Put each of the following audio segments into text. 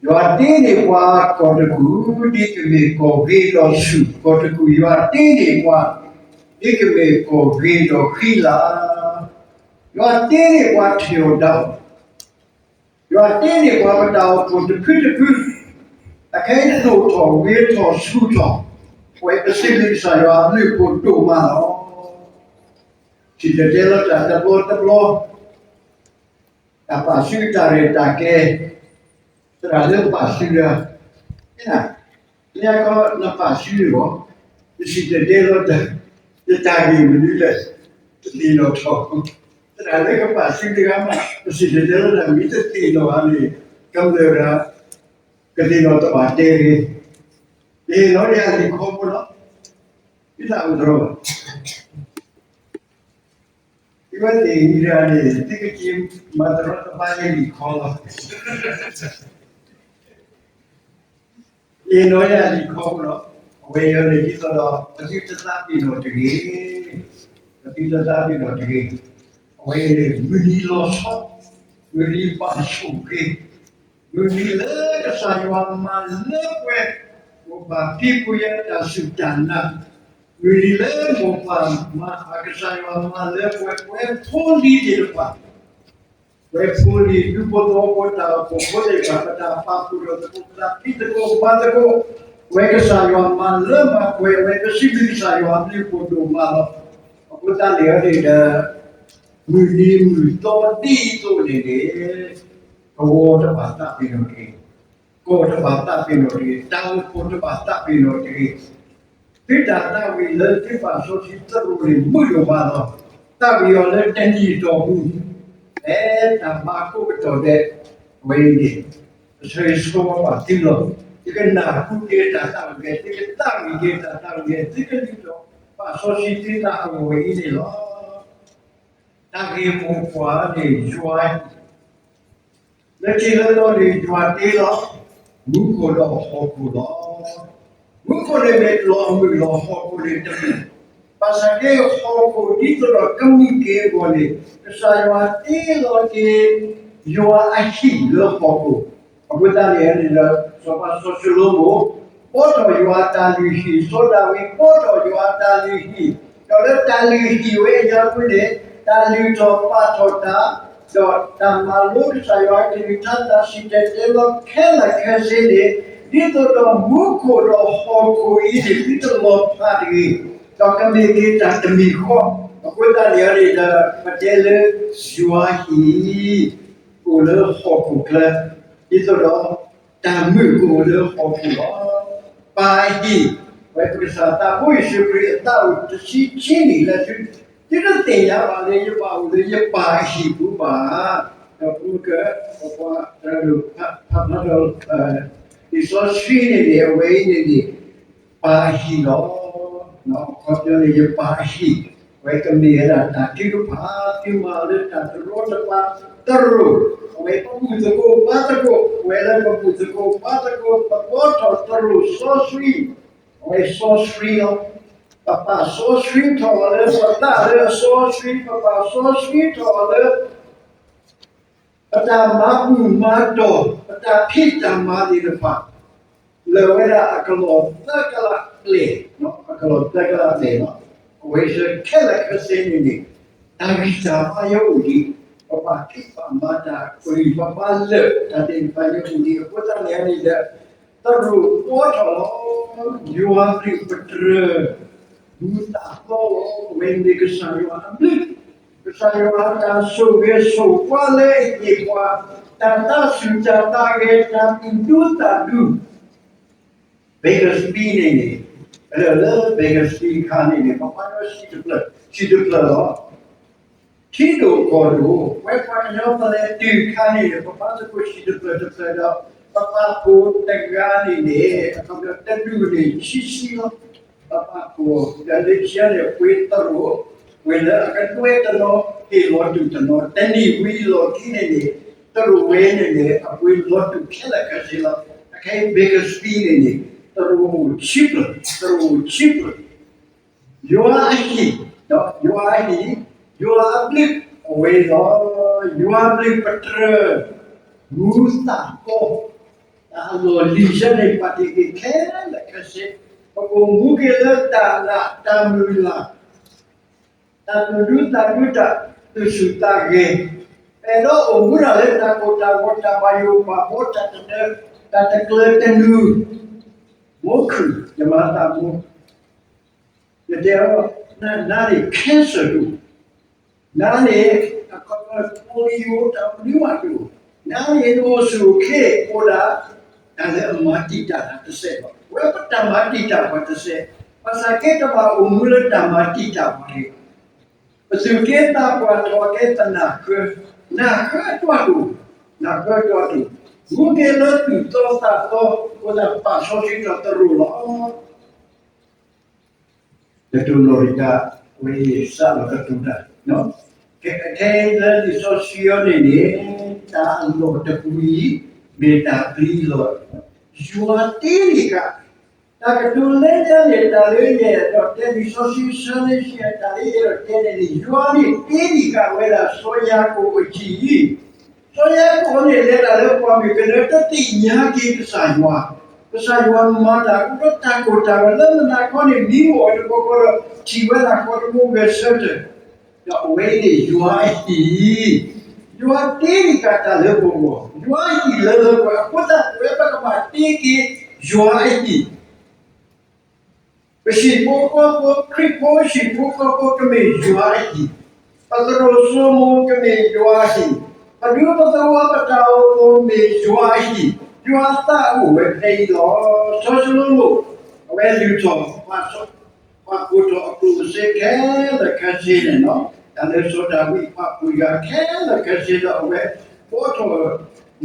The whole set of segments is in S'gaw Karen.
ယွၤတ့န့ၢ်ပှၤကီၢ်တကူၣ် ဒ်ကမ့ၢ်ကီၢ်ဂ့ၤဒီးဆူၣ်, ကီၢ်တကူၣ်ယွၤတ့န့ၢ်ပှၤ ဒ်ကမ့ၢ်ကီၢ်ဂ့ၤဒီးဃံလၤ, ယွၤတ့န့ၢ်ပှၤထံၣ်အီၤဒၣ်အီၤ, ယွၤတ့န့ၢ်ပှၤပတၢ်အိၣ်ဖှိၣ်တဖုတဖု, အခဲအံၤဒိၣ်ထီၣ်ဂ့ၤထီၣ်ဆူၣ်ထီၣ်, ပဝဲပစံးဘျုးကစၢ်ယွၤအဘျုးအဖှိၣ်ဒိၣ်မးလီၤ. စံၣ်တဲၤတဲလီၤတၢ်တဘျီတဘျီ တၢ်ပာ်စုတၢ်ရဲၣ်တၢ်ကျဲၤ, သရၣ်လၢပာ်စုတဂၤ, မ့ၢ်ဧါ, မ့ၢ်ကီနပာ်စုန့ၣ်ဘၣ်, ပစံၣ်တဲၤတဲလီၤတၢ်, ယတၢ်ဂ့ၢ်မနုၤလဲၣ်, တသ့ၣ်နီၣ်ထီၣ်, သရၣ်လၢကပာ်စုတဂၤမး ပစံၣ်တဲၤတဲလီၤတၢ်မ့ၢ်တသ့ၣ်နီၣ်ဧါန့ၣ်, ကမျၢၢ်တဂၤ ကသ့ၣ်နီၣ်တဘၣ်တဲဂ့ၤ, ယဟ့ၣ်နီၤယၤလံာ်ခီဖိလီၤ, ယတၢ်အိၣ်တရီဘၣ် သုဝဲသ့ၣ်မံၤတဂၤန့ၣ် သုကက့ၤမၤတရီတပါယလံာ်ခီလီၤ. ယဟ့ၣ်နီၤယၤလံာ်ခီဖိလီၤ, အဝဲအံၤန့ၣ် ဒ်သိးဒီး ပသုတသးပ့ၤနီၣ်တဂ့ၤ, ပသုတသးပ့ၤနီၣ်တဂ့ၤ, အဝဲအံၤန့ၣ် မုၢ်နံၤလီၤဆီ, မုၢ်နံၤဘၣ်ဆိၣ်ဂ့ၤ, မုၢ်နံၤလၢကစၢ်ယွၤမၤလၢပှဲၤ, မိၢ်ပၢ်ဖံဖုညါတၢ်စူၢ်တၢ်နာ်, မုၢ်နံၤလၢမိၢ်ပၢ်မၤအကစၢ်ယွၤမၤလၢပှဲၤ ပှဲၤဖိလံၤသ့ၣ်တဖၣ်, ပှဲၤဖိလံၤ ဒူဖိသဝီဖိတၢ်အိၣ်ဖှိၣ်ဖိသ့ၣ်တဖၣ် ပတၢ်ပာ်ဖှိၣ်ဒီးသကိး ပတၢ်ဖံးသကိးမၤသကိး, ပဝဲကစၢ်ယွၤမၤလၢမၤပှဲၤ အဝဲပစံးဘျုးကစၢ်ယွၤအဘျုးအဖှိၣ်ဒိၣ်မးလီၤ. အဃိသတးန့ၣ်ဒီး မုၢ်နံၤမုၢ်သီဒ်သိးန့ၣ်န့ၣ်, သဝီတဘၣ်သးပ့ၤနီၣ်တဂ့ၤ, ကီၢ်တဘၣ်သးပ့ၤနီၣ်တဂ့ၤ, တၢ်အိၣ်ဖှိၣ်တဘၣ်သးပ့ၤနီၣ်တဂ့ၤ, သုတၢ်သးဝံၣ်လၢသုပာ်စီဆှံသရိာ်န့ၣ် မုာ်ဒိၣ်မးလီၤ. သးဝံၣ်အီၤလၢတနံၣ်အတီၢ်ပူၤ, ဖဲတၢ်မၤကိးကတီၢ်ဒဲး, အဝဲအံၤန့ၣ် ကဆၢဂ့ၤဆၢဝါဘၣ်သုလီၤ. သုကနၢ်ဟူက့ၤတၢ်သးဝံၣ်ဂဲၤ, သုကသးဝံၣ်က့ၤတၢ်သးဝံၣ်ဂဲၤ, သုကလုၢ်ထီၣ်ပာ်စီဆှံသုသးအဂီၢ်အံၤန့ၣ်လီၤ. တၢ်ဂ့ၢ်မိၢ်ပှၢ်န့ၣ်ယွၤ လၢခံလၢလီၤန့ၣ် ယွၤတ့လီၤ မူခိၣ်ဒီးဟီၣ်ခိၣ်လီၤ. မူခိၣ်န့ၣ်မ့ၢ်လီၤမုၢ်လီၤ ဟီၣ်ခိၣ်န့ၣ်တမုာ်, ဘၣ်ဆၣ်က့ဟီၣ်ခိၣ်ဒ်သိးဒီးကမုာ်က့ၤအဂီၢ်န့ၣ် ကစၢ်ယွၤတ့လီၤက့ၤ ယွၤအဟံၣ်လၢဟီၣ်ခိၣ်, အဃိသတးန့ၣ်န့ၣ်ဒီး စီၤပၤစီၤၡလိၤမိၣ် ဘှီထီၣ်ယွၤအတၢ်လုၢ်ဟံၣ်, စီၤဒၤဝံး ဘှီထီၣ်ယွၤအတၢ်လုၢ်ဟံၣ်, ဒီးလၢတၢ်လုၢ်ဟံၣ်ဝဲအံၤအပူၤန့ၣ် တၢ်လုၢ်ထီၣ်ပာ်ထီၣ်တၢ်, ဒီးတၢ်မၤလိကစၢ်ယွၤအကလုၢ်ကထါ တၢ်စံၣ်တဲၤတဲလီၤခဲလၢာ်ခဲဆ့န့ၣ် ဒ်သိးဒီးမူခိၣ်ဒီးဟီၣ်ခိၣ်အံၤန့ၣ် သုတလီၤဖးတဂ့ၤ, ဒီးကမ့ၢ်က့ၤတၢ်တမံၤဃီ, အဃိသတးန့ၣ်န့ၣ်ဒီး ပတဲလၢယွၤဟံၣ် အိၣ်လၢဟီၣ်ခိၣ်ချၢ, ဒ်သိးဒီး တၢ်မုာ်ကအိၣ်လၢဟီၣ်ခိၣ်လီၤ. ပၢ်အဟံၣ်, ဝဲပကစၢ်သးဘိယ့ၣ်ၡူးခရံာ်အသးအိၣ်တဆံခံနံၣ်လၢသု, သုတသ့ၣ်ညါဘၣ်လၢယဘၣ်အိၣ်လၢယပၢ်အဟံၣ်ပူၤဘၣ်. ဒီးပမ့ၢ်က, ပပှၤတၢ်ဂၤဒိၣ်ဖးဖျါထီၣ် လံာ်စီဆှံန့ၣ်န့ၣ် အဝဲအံၤန့ၣ်န့ၣ် ပၢ်အဟံၣ်လီၤ. အခီပညီန့ၣ် ယပၢ်အဟံၣ်, အဝဲကမ့ၢ်ဝဲဒၣ်တၢ်ထုကဖၣ် သုမၤလၢတၢ်တရီတပါသရိာ်, အဝဲပဘူၣ်သကိးဘါသကိး, အဝဲလၢပဘူၣ်သကိးဘါသကိး ပဘှီထီၣ်သရိာ်စီဆှံ, အဝဲစီဆှံလီၤ. ပပာ်စီဆှံထီၣ်အီၤလၢပသးလၢအစီဆှံ, ပပာ်စီဆှံထီၣ်အီၤလၢ ပတၢ်မၤဘူၣ်မၤတီၢ်, ပတၢ်ဖံးတၢ်မၤသ့ၣ်တဖၣ်, လၢာ်ဝဲဒၣ်အကလီၢ်သၢကလးဘျဲၣ်, အကလီၢ်သၢကလးဘျဲၣ်လီၤ. အဝဲစ့ၢ်ခဲလၢာ်ခဲဆ့န့ၣ်န့ၣ်, တၢ်ဂံၢ်တၢ်ဘါယအိၣ်ဒံး, ပပာ်ဖံးပာ်မၤတၢ်ပဂံၢ်ပဘါလၢာ် တၢ်သ့ၣ်တဖၣ်ယအိၣ်ဒံး အဃိသတးန့ၣ်န့ၣ်ဒီး သရိာ်ဘှီထီၣ်လီၤ. ယွၤဘျုးပတြၢၤ မူသးသီလီၤ. အဝဲမ့ၢ်ကစၢ်ယွၤအဘျုး, ကစၢ်ယွၤအတၢ်ဆိၣ်ဂ့ၤဆိၣ်ဝါလၢအဟ့ၣ်ပှၤ, တၢ်သးစူၤတၢ်သးဂဲၤ တၢ်သူၣ်ဒူသးဒူ, Bakersfield န့ၣ်န့ၣ်, ပလၢလၢ Bakersfield အခါန့ၣ်န့ၣ် ပဘါယွၤစံၣ်တဖျၢၣ်, စံၣ်တဖျၢၣ်လီၤ. ထံဒိၣ်ကီၢ်ဒိၣ်, ပဝဲပှၤကညီပလဲၤတုၤအခါန့ၣ်န့ၣ် ပဘါသကိးစံၣ်တဖျၢၣ်တဖျၢၣ်ဒီး ပပာ်ဖှိၣ်တဂၤန့ၣ်န့ၣ် အခီပညီတဒူၣ်န့ၣ် ဆံဆံလီၤ. ပပာ်ဖှိၣ်ဒီးလၢခံန့ၣ် ပှ့ၤသရိာ် ဝဲလၢအကတွဲတနီၤ ဟ့ၣ်လီၤတူာ်တနီၤ တနံၣ်ဝံၤလီၢ်ခံန့ၣ်န့ၣ် တရူးဝဲန့ၣ်န့ၣ် အပှ့ၤလီၤတူာ်ခဲလၢာ်ခဲဆ့လီၤ. အခဲအံၤ Bakersfield န့ၣ်န့ၣ် တရူး cheaper, တရူး cheaper ယွၤအဟံၣ်, ယွၤအဟံၣ်, ယွၤအဘျုးအဝဲလီၤ. ယွၤဘျုးပတြၢၤ မူသးကီ တၢ်အလီၢ်လံၤဆၢန့ၣ် ပာ်တ့ၢ်က့ၤခဲလၢာ်ခဲဆ့, ပကအိၣ်မူက့ၤလၢတၢ်လၢ်တၢ်မုၢ်လၢ် တၢ်သူၣ်ဒူသးဒူ တၢ်သူၣ်ဆူၣ်သးဂဲၤ, ပအဲၣ်ဒိးအိၣ်မူဒၣ်လၢတၢ်ကိၢ်တၢ်ဂီၤ တၢ်ဘၣ်ယိၣ်ဘၣ်ဘီ တၢ်တနၢၤ တၢ်တကျၢၤတနူၤ မိၢ်ခုၣ် ယမၤသးမူ ယတဲအီၤ နၤန့ၣ် cancer တအိၣ်, နၤန့ၣ် အခီပညီ polio တၢ်မနုၤမးတအိၣ်, နၤန့ၣ် နအိၣ်ဆူၣ်အိၣ်ချ့အိၣ်ဒၣ် တၢ်လၢအမၤတံာ်တာ်နၤတစဲးဘၣ်. ပဝဲပတၢ်မၤတံာ်တာ်ပှၤတစဲး, ဘၣ်ဆၣ်က့တဘၣ်အိၣ်မူလၢတၢ်မၤတံာ်တာ်ပှၤန့ၣ် ပသူၣ်က့သးပှၢ်ထီၣ်က့ ပနၢ်ဃၢ, နၢ်ဃၢအတွၢ်တအိၣ်, နၢ်ဃၢအတွၢ်တအိၣ်, မူက့ၤလၢသူၣ်သီသးသီ အဃိသတးပာ်စီဆှံထီၣ်တရူးလီၤ. ကတိၤလီၤတံၢ်တၢ် ဝဲအံၤစးလီၤကတိၤတၢ်, ကဲခဲအံၤလၢလံာ်စီဆှံအံၤန့ၣ်န့ၣ် တၢ်အလီၢ်တပူၤအံၤ မ့ၢ်တၢ်ပျံၤလီၤ. ယွၤတ့လံာ်က့ၤ တၢ်ကတိၤလၢညါန့ၣ် တၢ်လၢယအဲၣ်ဒိးတဲ လံာ်စီဆှံဆၢလၢယဲ တၢ်လၢယအဲၣ်ဒိးတဲန့ၣ်န့ၣ် ယွၤန့ၣ်တ့လံာ်က့ၤဝဲဒၣ်စီၤယၤကိာ်အထံၣ်အံၤ, စီၤယၤကိာ်န့ၣ် လဲၤတၢ်လၢပှၢ်မုၢ်ကနၢ တသ့ၣ်ညါက့ၤကစၢ်ယွၤ, ကစၢ်ယွၤမၤတၢ်အိၣ်လၢတၢ်ကိၢ်တၢ်ဂီၤလၢမုၢ်နၤခီန့ၣ် မံအိၣ်ဝဲတဘျီဃီဒီး ထံၣ်ဝဲဒၣ်ဃီတဘျီဂဲၤဆၢထၢၣ်, ဒီးအဝဲအံၤန့ၣ်ယွၤအဟံၣ်, ယွၤတ့လံာ်က့ၤတၢ်လၢပဂီၢ်, ယွၤအဟံၣ်လၢလၢပှဲၤ အဃိသတးပဝဲပကဘၣ်တ့က့ၤယွၤအဟံၣ် ပဟံၣ်ဖိဃီဖိ ခရံာ်ဖိဟံၣ်ဖိဃီဖိကမ့ၢ်ယွၤအဟံၣ်, ပသရိာ်စိမိၤကမ့ၢ်ယွၤအဟံၣ်, ပဒူပသဝီပတၢ်အိၣ်ဖှိၣ်မ့ၢ်ယွၤအဟံၣ်, ယွၤသးအိၣ်ဝဲဖဲအံၤလီၤ. စီၤၡလိၤမိၣ် အဝဲလုၢ်ထီၣ် ပာ်ဖှိၣ်ထီၣ်အကျိၣ်အစ့ခဲလၢာ်ခဲဆ့န့ၣ်လီၤ. တၢ်လၢစီၤဒၤဝံးပာ်ဖှိၣ်ယွၤခဲလၢာ်ခဲဆ့ဒီး အဝဲဘှီထီၣ်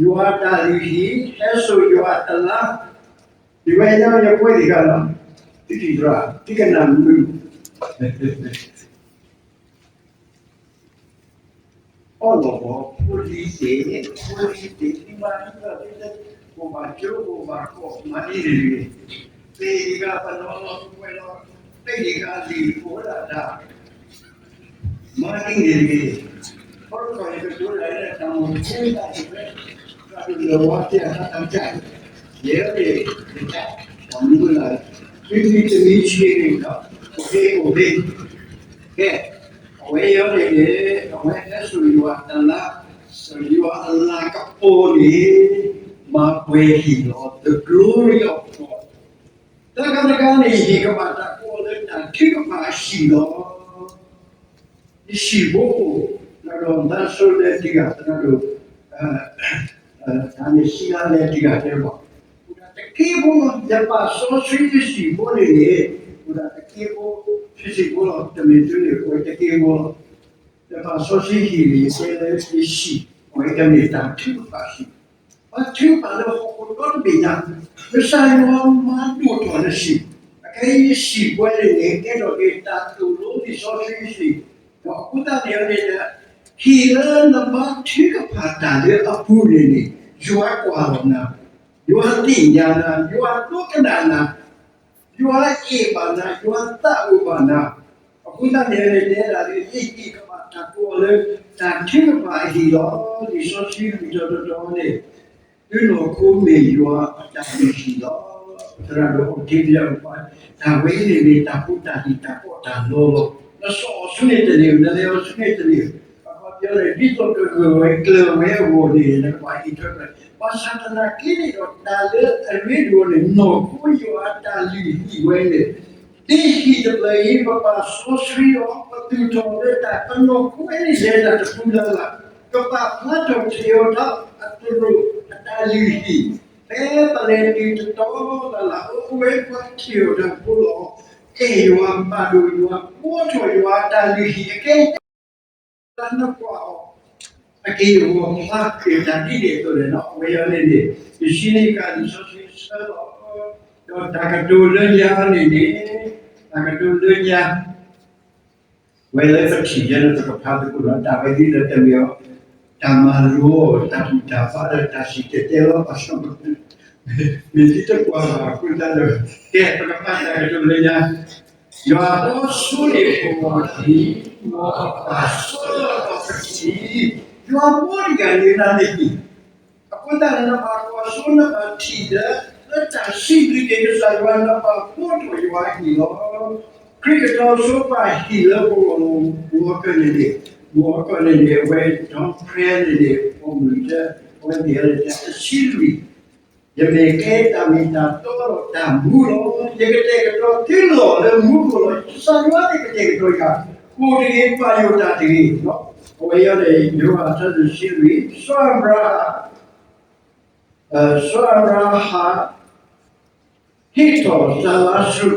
ယွၤအတၢ်လုၢ်ဟံၣ် ဟဲစိာ်ယွၤအတလါ ဒ်ဝဲညါယကွဲးတဂၤလီၤ, သုထံၣ်သရၣ် သုကနၣ်မုာ် အီၣ်လီၤဘီ ဖိလံၤသ့ၣ် ဖိလံၤသ့ၣ် သုမၤဒ်သိးသုတကိၢ်ဘၣ်ကၠိ ကိၢ်ဘၣ်ကီၢ် မၤဒ်န့ၣ်တဂ့ၤ, သ့ၣ်တဂၤပနီၤလီၤပှဲၤလီၤ, သ့ၣ်တဂၤလံာ်ဖိဒၣ်တၢ် မၤဒ်န့ၣ်တဂ့ၤ, ခီဖျိလၢတၢ်မူခိၣ်တၢ်စံးဝဲ တၢ်ဒုးလၢဝါတၢ်တၢ်တၢ် ယဲၢ်န့ၣ် တၢ်မူလၢ သုမံတမံဆ့န့ၣ်ဒီး အိၣ်ဘ့ၣ်အိၣ်ဘ့ၣ်, ကဲ, အဝဲအံၤန့ၣ် အဝဲဟဲစိာ်ယွၤအတလါ, ယွၤအလၤကပီၤန့ၣ် မၤပှဲၤဟံၣ်လီၤ the glory of God. တၢ်ဂၤတဂၤန့ၣ် ဟ့ၣ်ကဘၣ်တၢ်ကိးအီၤလၢတၢ်ထုကဖၣ်အဟံၣ်လီၤ. ယဟံၣ်ဖိအိၣ် သရၣ်ဒိၣ်သးစိလဲၤတံၢ်ဂၤ သရၣ်ဒိၣ် တၢ်န့ၣ်စံးလၢလဲၤတံၢ်ဂၤတဲဘၣ်, အိၣ်ဒၣ်တက့ဖိလီၤ. ယပာ်စီဆှံယဟံၣ်ဖိန့ၣ်န့ၣ် အိၣ်ဒၣ်တက့ဖိ ဟံၣ်ဖိလီၤ. တမ့ၢ်သုန့ၣ် အိၣ်ဝဲတက့ဖိလီၤ. ယပာ်စီဆှံဟံၣ်န့ၣ် ယတဲလၢယဟံၣ် အဝဲကမ့ၢ်တၢ်ထုကဖၣ်ဟံၣ် ပှၤထုကဖၣ်လၢဟီၣ်ခိၣ်ဒီတဘ့ၣ်ညါ, ကစၢ်ယွၤမၤဒိၣ်ထီၣ်နဟံၣ်, အခဲအံၤယဟံၣ်ပှဲၤန့ၣ်န့ၣ် ကဲထီၣ်က့ၤတၢ်သိၣ်လိလံာ်စီဆှံဟံၣ်, ဒီးအဃိသတးန့ၣ်န့ၣ် ဟံၣ်လၢနမၤထုကဖၣ်တၢ်လၢအပူၤန့ၣ်န့ၣ် ယွၤကွၢ်လီၤနၤ, ယွၤသ့ၣ်ညါနၤ, ယွၤဒိကနၣ်နၤ ယွၤအဲၣ်ဘၣ်နၤ, ယွၤသးအိၣ်ဘၣ်နၤ, အဃိသတးန့ၣ်န့ၣ် တဲဒၣ်လၢ ယဟံၣ်ကဘၣ်တၢ်ကိးအီၤလၢ တၢ်ထုကဖၣ်အဟံၣ်လီၤ. လံာ်စီဆှံလွံၢ်တီၤတတီၤန့ၣ် သုနီၢ်ခိမ့ၢ်ယွၤအတၢ်လုၢ်ဟံၣ်လီၤ. သရၣ်ဒိၣ်အီၤတ့လၢအပှၤ တၢ်ဝဲအံၤန့ၣ်မ့ၢ်တၢ်ဖိတၢ်လံၤတၢ်ကီတၢ်လီလီၤ. နစီၣ်အီၤဆူန့ၣ်တန့ၢ်, နလဲၤအီၤဆူန့ၣ်တန့ၢ်, အခီပညီန့ၣ် ဒ်သိးကဂၢၢ်ဝဲကျၢၤဝဲအဂီၢ်န့ၣ် နကဘၣ်ဟံးထွဲကျၢၤ, ဘၣ်ဆၣ်သနာ်က့န့ၣ်ဒီး တၢ်လၢအရ့ဒိၣ်န့ၣ် နီၢ်ခိယွၤအတၢ်လုၢ်ဟံၣ်ဝဲန့ၣ် ဒ်ဟံၣ်တဖျၢၣ်အံၤ ပပာ်စီဆှံအီၤ ပသူၣ်ထီၣ်လၢတၢ် ပနီၢ်ခိဝဲန့ၣ်လဲၤတၢ်တပူၤလၢ်လၢ်, ကပာ်ဖျါထီၣ်ထံၣ်အီၤဒီးအတရူးအတၢ်လုၢ်ဟံၣ်, ဖဲပလဲၤတုၤတတီၤလၢ်လၢ် အိၣ်ဝဲပှၤထံၣ်အီၤတၢ်ဖိလီၤ, အဲၣ်ယွၤဘၣ်ဒိယွၤ ဘှီထီၣ်ယွၤအတၢ်လုၢ်ဟံၣ်အကဲ တၢ်နကွၢ်အီၤ အက့ၢ်အဂီၤဖျါက့ၤတၢ်ဒ်န့ၣ်အသိးန့ၣ်လီၤ. အဝဲအံၤန့ၣ်န့ၣ် ယစံးန့ၢ်က့ၤလံာ်စီဆှံဆၢလီၤ. ဒီးတၢ်ကတိၤလၢညါန့ၣ်န့ၣ် တၢ်ကတိၤလၢညါ ဝဲလၢပထံၣ်ယဲန့ၣ် ပကဖးသကိးဒီး တၢ်ဝဲဒ်သိးတမ့ၢ်အီၤ တၢ်မၤလိအီၤ တၢ်ဘူၣ်တၢ်ဘါဒီး တၢ်စံၣ်တဲၤတဲလီၤပှၤ မ့ၢ်သုတကွၢ်ဘၣ်အဃိသတးဒီး ကဲ ပကဖးတၢ်ကတိၤလၢညါ, ယွၤဘီဆိန့ၢ်ပဂီၢ်ထံး, မ်အပၢ်ဆီလီၤပတံၤ, ယွၤဘီတဂၤန့ၣ်နၤန့ၣ်ဟံၣ် အဃိသတးန့ၣ် နဘၣ်ကွၢ်စိ နဘၣ်ထံၣ်ဒီး လၢတၢ်စံးဘျုးက့ၤကစၢ်ယွၤ နဘၣ်ဘီထီၣ်ယွၤအဟံၣ်လီၤ. ခရံာ်ကထီၣ်ဆိပာ်ဟံၣ်လၢပဂီၢ်လီၤ. မုၢ်ဟီၣ်ကၢၢ်န့ၣ်န့ၣ်, မုၢ်ဟီၣ်ကၢၢ်န့ၣ်န့ၣ် အဝဲ John Prayer န့ၣ်န့ၣ် ပိာ်မုၣ်တဲ အဝဲန့ၣ်လၢတဆံလွံၢ် ယမ့ၢ်ကဲတၢ်မ့ၢ်တၢ်တီဒီးတၢ်မူလီၤ. ယကတဲာ်ကတီၤသုလီၢ်လၢမူခိၣ်လီၤ. ကစၢ်ယွၤန့ၣ်ကတဲာ်ကတီၤယၤ, အိၣ်တဂ့ၤ, ပာ်ယိၣ်တၢ်တဂ့ၤ. အဝဲအံၤန့ၣ် ယိၤဟၣ်အဆၢဒိၣ်တဆံလွံၢ်, စီၤအၤဘြၤဟၣ် စီၤအၤဘြၤဟၣ် ဟ့ၣ်ထီၣ်စီၤလါစရူး,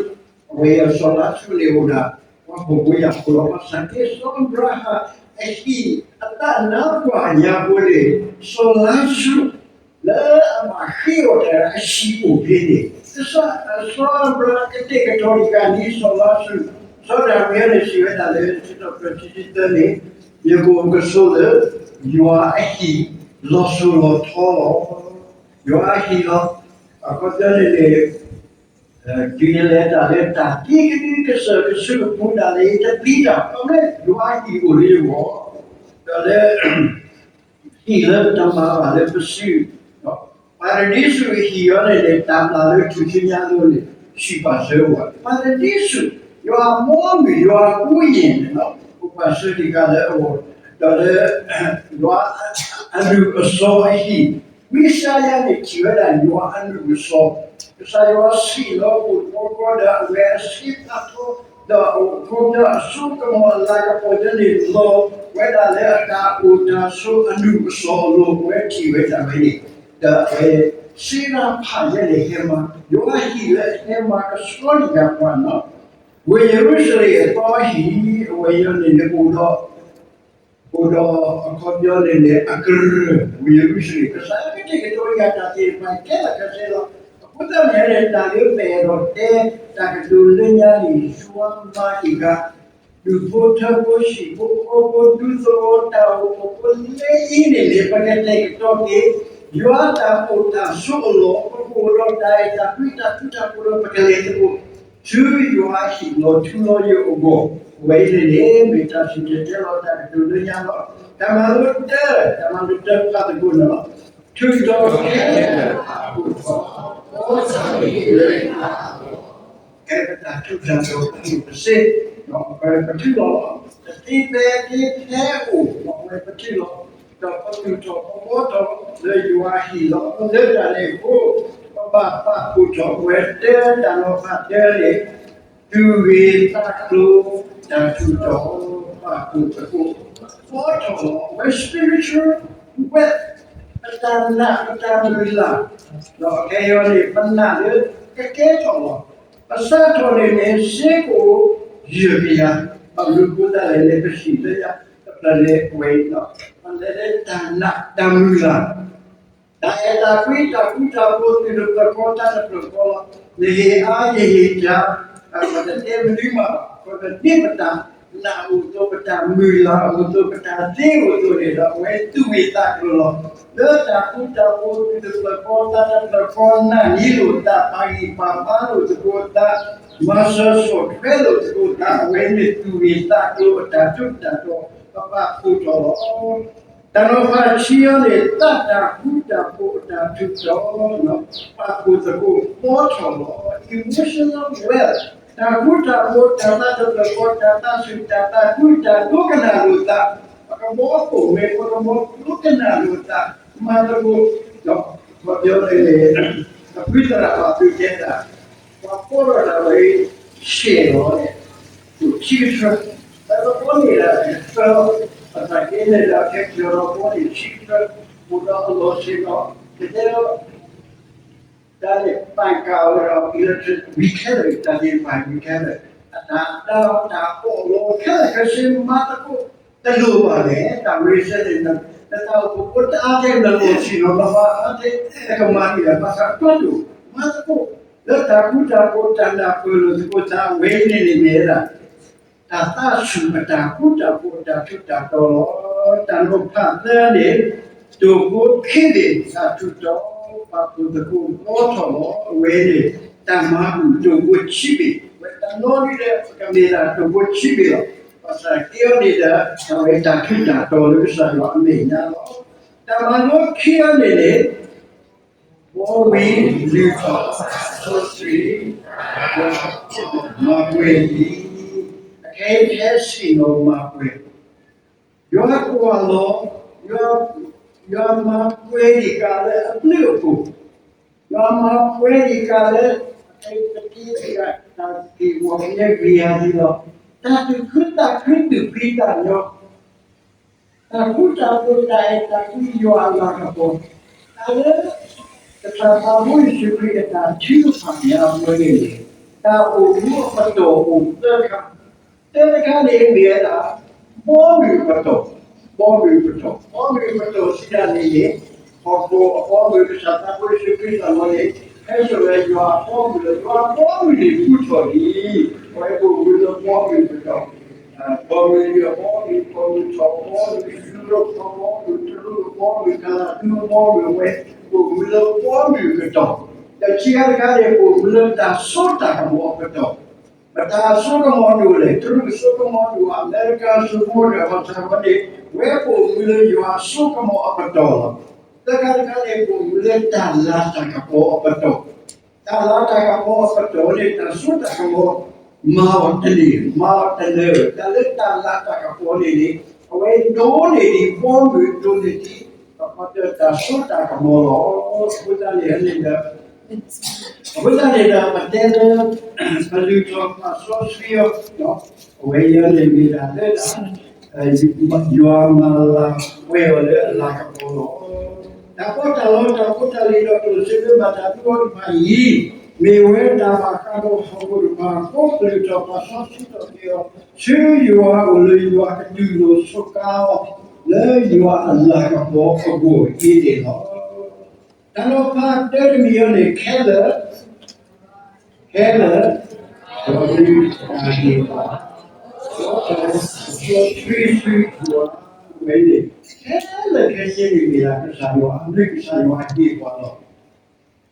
အဝဲအံၤစီၤလါစရူးန့ၣ်အိၣ်ဒၣ် ပှၤဖှီၣ်ဖိယာ်ဖိလီၤ. ဘၣ်ဆၣ်က့ စီၤအၤဘြၤဟၣ်အဟံၣ်အတၢ်နါပှၢ်ညါဖိန့ၣ် စီၤလါစရူး လၢအဘၣ်ဃ့အီၣ်တၢ်အဟံၣ်အိၣ်ဖဲန့ၣ် ကစၢ် စီၤအၤဘြၤဟၣ်ကတဲာ်ကတီၤတဂၤန့ၣ် စီၤလါစရူး, စီၤဒၤဝံးန့ၣ်စံးဝဲဒၣ်လၢ စံးထီၣ်ပတြၢၤခံဆံသၢန့ၣ် ယကအိၣ်ကဆိးလၢ ယွၤအဟံၣ်လီၤစိၤလီၤထီလီၤ. ယွၤအဟံၣ်လီၤ. အခီပညီန့ၣ်န့ၣ် တုၤယလဲၤတၢ်လၢတၢ်သံကဒုကစၢၢ်ကဆူးအပူၤဒၣ်လဲာ် ယတပျံၤတၢ် ခီဖျိယွၤအဟံၣ်အိၣ်လၢယဂီၢ်, ဒီးလၢ ဟံၣ်လၢပတမၤဘၣ်လၢပစု, ပၤရဒံစူးအဟံၣ်အံၤန့ၣ်န့ၣ် တၢ်မျၢ်လၢထူၣ်စုညါအလိၤန့ၣ် ဆံးပာ်စၢၤအဂီၢ် ပၤရဒံစူး, ယွၤအမူအမုာ် ယွၤအကူအယံၤန့ၣ်လီၤ. ပပာ်စၢၤတဂၤလၢအဂီၢ်, ဒီးလၢ ယွၤအဒူၣ်အစီအဟံၣ်, ဝံယၡါယၤန့ၣ်ထံၣ်ဝဲဒၣ်ယွၤအဒူၣ်အစီ, ကစၢ်ယွၤဆံးလီၤအိၣ်တဘျီဃီဒီး အဝဲအဆံးဖးထီ ဒီးအအိၣ်ခိးဒီးအစိကမီၤအလၤကပီၤယဲန့ၣ်လီၤဝဲဒၣ်လၢအတၢ်အိၣ်တၢ်ဆိးအဒူၣ်အစီအလိၤ အဝဲထံၣ်ဝဲဒၣ်ဝဲန့ၣ်, ဒီးအဝဲစံးရၣ်ဖးယဲန့ၣ်ဟဲမၤ, ယွၤအဟံၣ်လၢအဟဲမၤကဆှီယၤပှၤနီၤ, ဝ့ၢ်ယရူၤၡလ့ၣ်အသီအဟံၣ် အဝဲအံၤန့ၣ်န့ၣ်အိၣ်ဒီး အိၣ်ဒီးအခီပညီန့ၣ်န့ၣ် အကရၢၢ် ဝ့ၢ်ယရူၤၡလ့ၣ် ကစၢ်ယွၤကတဲာ်ကတီၤယၤတၢ်သ့ၣ်တဖၣ်ခဲလၢာ်ခဲဆ့လီၤ. အဃိသတးန့ၣ်န့ၣ် တၢ်လၢပအဲၣ်ဒိးတဲ တၢ်ကတိၤလၢညါန့ၣ် ယွၤမၤတ့ၢ်ဂၤ ဒူၣ်ဖိထၢဖိ ဟံၣ်ဖိဃီဖိ ဒူသဝီ တၢ်အိၣ်ဖှိၣ်ဖိလၢအံၤန့ၣ်န့ၣ် ပကတဲာ်ကတီၤက့ၤ ယွၤတၢ်အိၣ်တၢ်ဆိးအလီၢ် ပကအိၣ်ဒီးတၢ်အဲၣ်တၢ်ကွံတၢ်ဃူတၢ်ဖိးဒီး ပကလဲၤသကိး ဆူယွၤအဟံၣ်လီၤထူလီၤယိာ်အဂီၢ်, အဝဲအံၤန့ၣ်န့ၣ် မ့ၢ်တၢ်စံၣ်တဲၤတဲလီၤတၢ်ကတိၤလၢညါလီၤ. တၢ်မၤလိတၢ, တၢ်မၤလိတၢဖးသကိးန့ၣ်လီၤ. ထုးထီၣ်ခဲလၢာ်အဖးအံၤ, ကဲပတၢ်ထူးတၢ်တီၤပစ့, ပထုးလီၤလီၤ. တသ့ဖဲသ့ဖဲအိၣ်, အဝဲပထုးလီၤ, ဒီးပသူၣ်ထီၣ်ပဘှီထီၣ်လၢယွၤအဟံၣ်လီၤ. လၢတၢ်န့ၣ်အဃိ ပဘၣ်ပာ်ဖှိၣ်ထီၣ်ဝဲတၢ်တၢ်နီၤဖးတၢန့ၣ် သူၣ်ဂ့ၤသးကျိၤ တၢ်ထူးတီၤ ပာ်ဖှိၣ်သကိး ဘှီထီၣ်လီၤ. အဝဲ spiritual wealth ပတၢ်နာ် ပတၢ်မုၢ်လၢ်, ဒီးခဲအံၤန့ၣ် ပနာ်လၢကကဲထီၣ်လီၤ. ပစးထီၣ်န့ၣ်န့ၣ် စ့ကအိၣ်ယဲၢ်ကယၤ, ဘၣ်မနုၤအဃိသတးလဲၣ်န့ၣ် ပစံးလၢယၤ ပဖျၢၣ်လၢဝဲအံၤလီၤ. ပလဲၤလၢတၢ်နာ်တၢ်မုၢ်လၢ် တၢ်အဲၣ်တၢ်ကွံ တၢ်ဃူတၢ်ဖိး သုးတဖျၢၣ်ဃီ တၢ်တဖျၢၣ်ဃီလီၤ. နဟ့ၣ်အါ ယဟ့ၣ်ကၢ, ပတတဲမနုၤမးဘၣ်, ပကန့ၢ်ပတၢ်နာ်အိၣ်အသိး ပတၢ်မုၢ်လၢ်အိၣ်အသိး ပတၢ်သ့အိၣ်အသိးန့ၣ်ဒီး အဝဲသူၣ်ဂ့ၤသးကျိၤလီၤ. လၢတၢ်ဃူတၢ်ဖိး သုးတဖျၢၣ်ဃီ တၢ်တဖျၢၣ်ဃီ နာ်န့ၢ်လိာ်သး ပာ်ဂံၢ်ပာ်ဘါလိာ်သကိးသး မၤစၢၤဆီၣ်ထွဲလိာ်သကိးသး အဝဲန့ၣ်သူၣ်ဂ့ၤသးကျိၤ အတၢ်ထူးတၢ်တီၤ ပပာ်ဖှိၣ်ထီၣ်လီၤ. တၢ်နီၤဖးဆံအံၤန့ၣ် သးတၢ်ဃူတၢ်ဖိးအတၢ်ထူးတီၤ ပာ်ဖှိၣ်သကိး ဘှီထီၣ်လီၤ. Emotional wealth တၢ်ဃူတၢ်ဖိး တၢ်သးတဖျၢၣ်ဃီ တၢ်သးဆူၣ် တၢ်သးခု တၢ်ဒိကနၣ်လိာ်သး ပကဘှီပိာ်မ့ၢ် ပကဘှီဒိကနၣ်လိာ်သး မၤသကိး ဒီး ခီပညီန့ၣ် အဖုသရၣ်ဘၣ်သုးတဲတၢ် ပှၤကိးထီၣ်တၢ်ဝဲ ဆဲးလီၤန့ၣ် ခံကထၢ ပဘှီန့ၢ်ဒၣ်တထၢလီၤ. ပသးက့န့ၣ်ဒီး ခဲကၢၤဒီးဘှီန့ၢ်ခံကထၢ အိၣ်ဒီးအလီၢ်ဆ့ၣ်နီၤ ကတဲလီၤ တၢ်န့ၣ် ပၣ်ကၣ်ဝဲဒီး electric ဝံၤခဲလၢာ် တၢ်သ့ၣ်တဖၣ်ဝံၤခဲလၢာ် အတၢ်ဒါတၢ်အီၣ်လီၤခဲလၢာ်ခဲဆ့ မၤသကိး တလိၣ်ဘၣ်လဲၣ် တၢ်မ့ၢ်စ့ၢ်န့ၣ် နတၢ်အိၣ်ဖှိၣ်ဖိတအါထဲ နလီၢ်ဆ့ၣ်နီၤ နဘၣ်အါထဲ နကမၤန့ၢ်ဒၣ် ဘၣ်ဆၣ်ကွၢ်ဒိၣ် မၤသကိး လၢတၢ်ဃူတၢ်ဖိး တၢ်နၢ်ပၢၢ်လိာ်သကိးသး အဝဲန့ၣ်န့ၣ်မ့ၢ်ဝဲဒၣ် တၢ်သးဆူၣ်အတၢ်ဃူတၢ်ဖိးအတၢ်ထူးတၢ်တီၤလီၤ. တၢ်နီၤဖးသၢန့ၣ် တိၢ်ဖိခံဘ့ၣ် တၢ်ထူးတီၤ ပာ်ဖှိၣ်သကိးဘီထီၣ်လီၤ. အဝဲန့ၣ် တၢ်မၤဘူၣ်တိၢ်ဖိခံဘ့ၣ် ဝဲတၢ်နီၤဒုဒီး ပကမ့ၢ်ဒၣ်တိၢ်ဖိခံဘ့ၣ်လီၤ. ဘၣ်ဆၣ်က့အီၤန့ၣ်ဒီး အဝဲတၢ်ထူးတၢ်တီၤလၢကစၢ်ယွၤအမဲာ်ညါလီၤ. တၢ်မၤလိခံအီၤန့ၣ်န့ၣ် ဘီဝံၤလုၢ်ထီၣ်စီဆှံ မၤပှဲၤလံ. အခဲအံၤဟဲဆ့ၣ်နီၤမၤပှဲၤ, ယွၤကွၢ်လီၤ, ယွၤ, ယွၤမၤပှဲၤဒံးကးလၢအဘျုးအဖှိၣ်, ယွၤမၤပှဲၤဒံးကးလၢ အခဲအံၤပတ့တဂၤ တၢ်က့ၢ်ဂီၤကယဲၢ်ဂ့ၤယၤဒံးလီၤ. တၢ်သူၣ်ခုသးခုသူၣ်ဖှံသးညီ တၢ်ဃူတၢ်ဖိးတၢ်အဲၣ်တၢ်ကွံယွၤအလၤကပီၤ, တၢ်လၢ ကစၢ်သးဘိယ့ၣ်ၡူးခရံာ်အတၢ်ထုကဖၣ်ညါအဝဲန့ၣ်န့ၣ် တၢ်အိၣ်မူအပတီၢ်အိၣ်သၢခါ, သၢခါန့ၣ်မ့ၢ်ဝဲဒၣ် ဘီမုၢ်အပတီၢ်, ဘီမုၢ်အပတီၢ်, ဘီမုၢ်အပတီၢ်စံးဒၣ်န့ၣ်န့ၣ် ဟီၣ်ခိၣ်အဘီမုၢ် ကစၢ်သးဘိယ့ၣ်ၡူးခရံာ်အလီၢ်န့ၣ် ဟဲစိာ်ဝဲယွၤအဘီမုၢ်လီၤ. ယွၤအဘီမုၢ်န့ၣ်ဖုထီၣ်လံ, အဝဲပအိၣ်မူလၢဘီမုၢ်အပတီၢ် ဘီမုၢ်လံအဘီမုၢ်, ဘီမုၢ်ထီၣ်အဘီမုၢ်, ယူရိၣ်အဘီမုၢ်, တရူးအဘီမုၢ်, ကလၤဒူအဘီမုၢ်, အဝဲပအိၣ်မူလၢဘီမုၢ်အပတီၢ်, ဒီးခံခါတခါန့ၣ် ပအိၣ်မူလၢတၢ်စိတၢ်ကမီၤအပတီၢ်, ပတၢ်စိကမီၤဒိၣ်လဲၣ်, တရူးစိကမီၤဒိၣ်, အမဲရကၤစိကမီၤဒိၣ်, ဘၣ်ဆၣ်ဝဲန့ၣ် ဝဲပအိၣ်မူလၢယွၤအစိကမီၤအပတီၢ်လီၤ. သၢခါတခါန့ၣ် ပအိၣ်မူလၢတၢ်လၤတၢ်ကပီၤအပတီၢ် တၢ်လၤတၢ်ကပီၤအပတီၢ်န့ၣ် တၢ်စိတၢ်ကမီၤ မၤအီၤတန့ၢ်, မၤအီၤတလၢာ်, တၢ်လၢတၢ်လၤတၢ်ကပီၤန့ၣ်န့ၣ် အဝဲဒိးန့ၢ်ဒံးဘီမုၢ်ဒိးန့ၢ်ဒံး ပကီၢ်တၢ်စိတၢ်ကမီၤလီၤ. အဃိသတးန့ၣ်န့ၣ်ဒီး အဃိသတးန့ၣ်ဒီး ပတဲလၢ ပလုၢ်ထီၣ်ပာ်စီဆှံအီၤ, အဝဲအံၤန့ၣ်မ့ၢ်ဒၣ်လၢ ယွၤမၤလၤပှဲၤအီၤလၢအလၤကပီၤလီၤ. တၢ်ပီးတၢ်လီတၢ်ဖိတၢ်လံၤဒီး ကျိၣ်စ့လၢဘၣ်တၢ်ဒုးအီၤတဖၣ်အံၤ မ့ၢ်ဝဲတၢ်ဘၣ်ဃးဒီးဟီၣ်ခိၣ်တဖၣ်အဃိ ပလုၢ်ထီၣ်ပာ်စီဆှံထီၣ်က့ၤအီၤ ဆူယွၤအအိၣ်လၢယွၤကတူၢ်လိာ်စူးကါအီၤ လၢယွၤအလၤကပီၤအဂီၢ်အံၤန့ၣ်လီၤ. တၢ်နီၤဖးတၢတမံၤအံၤန့ၣ် ခဲလၢာ် ခဲလၢာ် ဒီးဒုးတၢ်ဂ့ၤဘၣ် ဒီးတၢ်လၢစီဆှံဆူယွၤဝဲန့ၣ် ခဲလၢာ်ခဲဆ့န့ၣ်မ့ၢ်ဒၣ်ကစၢ်ယွၤအဘျုး ကစၢ်ယွၤအဟ့ၣ်ပှၤလီၤ.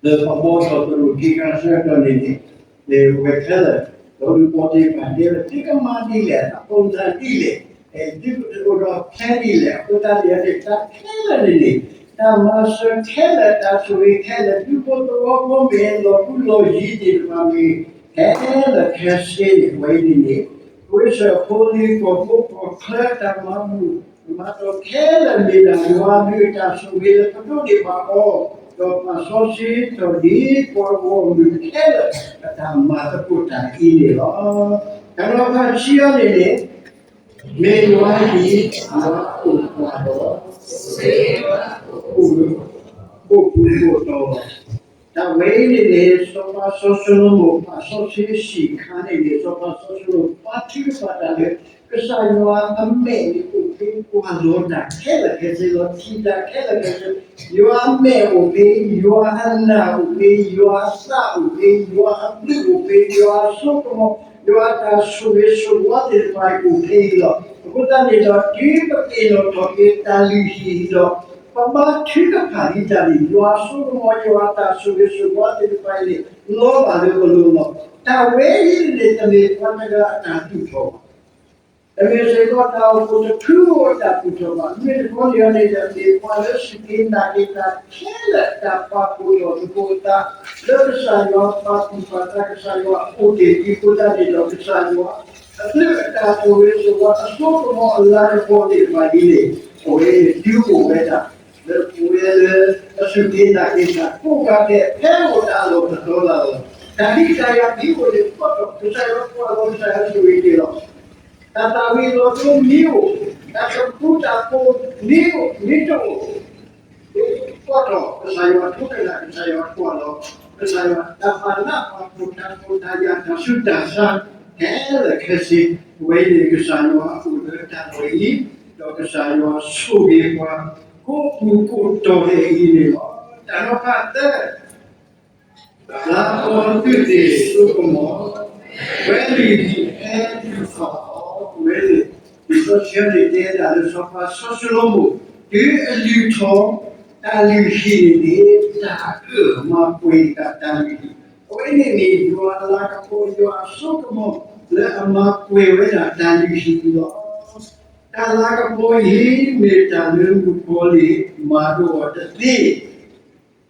လၢပဘီထီၣ်သရိာ်က့ၤခါဆၢကတီၢ်န့ၣ်န့ၣ် မ့ၢ်ဝဲခဲလၢာ် ဒီးဒုးပီၢ်သ့ၣ်တဖၣ်တဲဝဲ သုကမၤဒ်လဲၣ် အတၢ်ပိၢ်သးဒ်လဲၣ် သုကအိၣ်ဒီးဖဲဒ်လဲၣ် အဃိသတးန့ၣ်န့ၣ် တၢ်ခဲလၢာ်န့ၣ်န့ၣ် တၢ်မၤစၢၤခဲလၢာ် တၢ်ဆိၣ်ဂ့ၤခဲလၢာ် ဒူဖိသဝီဖိမ့ၢ် လီၤဒူလီၤယံၤသ့ၣ်တဖၣ်မ့ၢ် ခဲလၢာ်ခဲဆ့န့ၣ် အဝဲအံၤန့ၣ်န့ၣ် ဝ့ၢ်စၢၣ်ဖိလံၤကီၢ်ဖိကီၢ်ချၢ တၢ်မၤဘူၣ် မၤတီၢ်ခဲလၢာ်မ့ၢ်ဒၣ် ယွၤအဘျုးအတၢ်ဆိၣ်ဂ့ၤလၢပဒိးန့ၢ်ဘၣ်အီၤ, ဒီးပာ်စီဆှံထီၣ်ဒ်ပှၤဂီၢ်မုၢ်ခဲလၢာ် အတၢ်မၤသကိးတၢ်အံၤန့ၣ်လီၤ. တၢ်နီၤဖးခံအံၤန့ၣ်န့ၣ် မ့ၢ်ယွၤအံၤ ယွၤအိၣ်ပှၤဒီး အိၣ်မူ အိၣ်ပူၤအိၣ်တီၤ တၢ်ဝဲအံၤန့ၣ်န့ၣ် စီၤပၤစီၤၡလိၤမိၣ် ပာ်စီဆှံဆံးခါန့ၣ်န့ၣ် စီၤပၤစီၤၡလိၤမိၣ်ပာ်ထုကဖၣ်တၢ်လၢ ကစၢ်ယွၤအမဲာ်န့ၣ်အိၣ်ဖဲ ကွၢ်လီၤတၢ်ခဲလၢာ်ခဲဆ့လီၤ ထံၣ်တၢ်ခဲလၢာ်ခဲဆ့ ယွၤအမဲာ်အိၣ်ဖဲ ယွၤအနၢ်အိၣ်ဖဲ ယွၤအသးအိၣ်ဖဲ ယွၤအဘျုးအိၣ်ဖဲ ယွၤအစိကမီၤ ယွၤအတၢ်ဆိၣ်ဂ့ၤဆိၣ်ဝါသ့ၣ်တဖၣ်အံၤအိၣ်ဖဲအံၤလီၤ. အဃိသတးန့ၣ်ဒီး တုၤပသ့ၣ်နီၣ်ထီၣ်က့ၤတၢ်လုၢ်ဟံၣ်အံၤဒီး ပဘါထုကဖၣ်ဒံးတၢ်န့ၣ် ယွၤအစိကမီၤ ယွၤအတၢ်ဆိၣ်ဂ့ၤဆိၣ်ဝါသ့ၣ်တဖၣ်အံၤန့ၣ် လီၤဘၣ်လၢပလိၤလီၤ. တၢ်ဝဲအံၤန့ၣ် တမ့ၢ်ပှၤတဂၤအတၢ်သူၣ်ထီၣ်ဘၣ်. တမ့ၢ်စ့ၢ်ကီးတၢ်အိၣ်ဖှိၣ်တဖုဧိၤအတၢ်သူၣ်ထီၣ်ဘၣ်. မ့ၢ်တခီန့ၣ်န့ၣ်ဒီး မ့ၢ်ပှၤလၢစူၢ်က့ၤနာ်က့ၤတၢ်ခဲလၢာ် တၢ်ပာ်ဖှိၣ်ထီၣ်သကိးအသး လၢကစၢ်ယွၤပာ်သူၣ်ပာ်သး ကစၢ်ယွၤအိၣ်တ့ၢ်ဒံးအဃိသတးန့ၣ်ဒီး ကစၢ်ယွၤ အဘျုးအတၢ်ဆိၣ်ဂ့ၤဆိၣ်ဝါ အစိကမီၤအလၤကပီၤသ့ၣ်တဖၣ်အံၤန့ၣ် အဝဲန့ၣ်ဒုးအိၣ်ဝဲဒၣ် လၢပဝဲလၢ အစူၢ်က့ၤနာ်က့ၤတၢ်ကိးဂၤဒဲး ဖဲအိၣ်တၢ်အလီၢ်တတီၤလၢ်လီၤ. တၢ်ဒုးတၢ်ယၤမ့ၢ်အိၣ်န့ၣ် ပတီၢ် ကစၢ်ယွၤကွၢ်လီၤ ကစၢ်ယွၤဆိၣ်ဂ့ၤက့ၤလီၤ. တၢ်သၣ်ဝံၤလီၤဒိမ့ၢ်အိၣ်, တၢ်တပူၤတၢ်ပိၤမ့ၢ်အိၣ် မ့ၢ်တအိၣ် ပတီၢ် ကစၢ်ယွၤထိကနၣ် ကစၢ်ယွၤကွၢ်လီၤ ကစၢ်ယွၤတၢ်ပာ်နးပာ်ဖှိၣ် တၢ်ဒုးတၢ်ယၤ တၢ်ဆူးတၢ်ဆါ ခဲလၢာ်ခဲဆ့ အဝဲန့ၣ် ကစၢ်ယွၤအအိၣ်လၢတၢ်လီၢ်အံၤ ဒီးကစၢ်ယွၤဆိၣ်ဂ့ၤပှၤ ကိးပူၤကိးတီၤလၢအံၤန့ၣ်လီၤ. တၢ်နီၤဖးသၢ လၤကပီၤသုးသ့ၣ်စိကမီၤ ဝဲလုၢ်ဟံၣ်ဟဲလုၢ်ထီၣ် စီဆှံန့ၣ်တဲဒၣ်လၢစီၤပၤစီၤၡလိၤမိၣ် တုၤအလုၢ်ထီၣ်တၢ်လုၢ်ဟံၣ်န့ၣ်န့ၣ် တၢ်အၢၣ်မၤပှဲၤတၢ်တၢ်လုၢ်ဟံၣ်, အဝဲန့ၣ်န့ၣ် ယွၤအလၤကပီၤ ယွၤအစိကမီၤ လၢအမၤပှဲၤဝဲဒၣ်တၢ်လုၢ်ဟံၣ်န့ၣ်လီၤ. တၢ်လၤကပီၤအံၤ မ့ၢ်တၢ်လၢမုၣ်ကီၤလံၢ်မၤဒိးအီၤတသ့,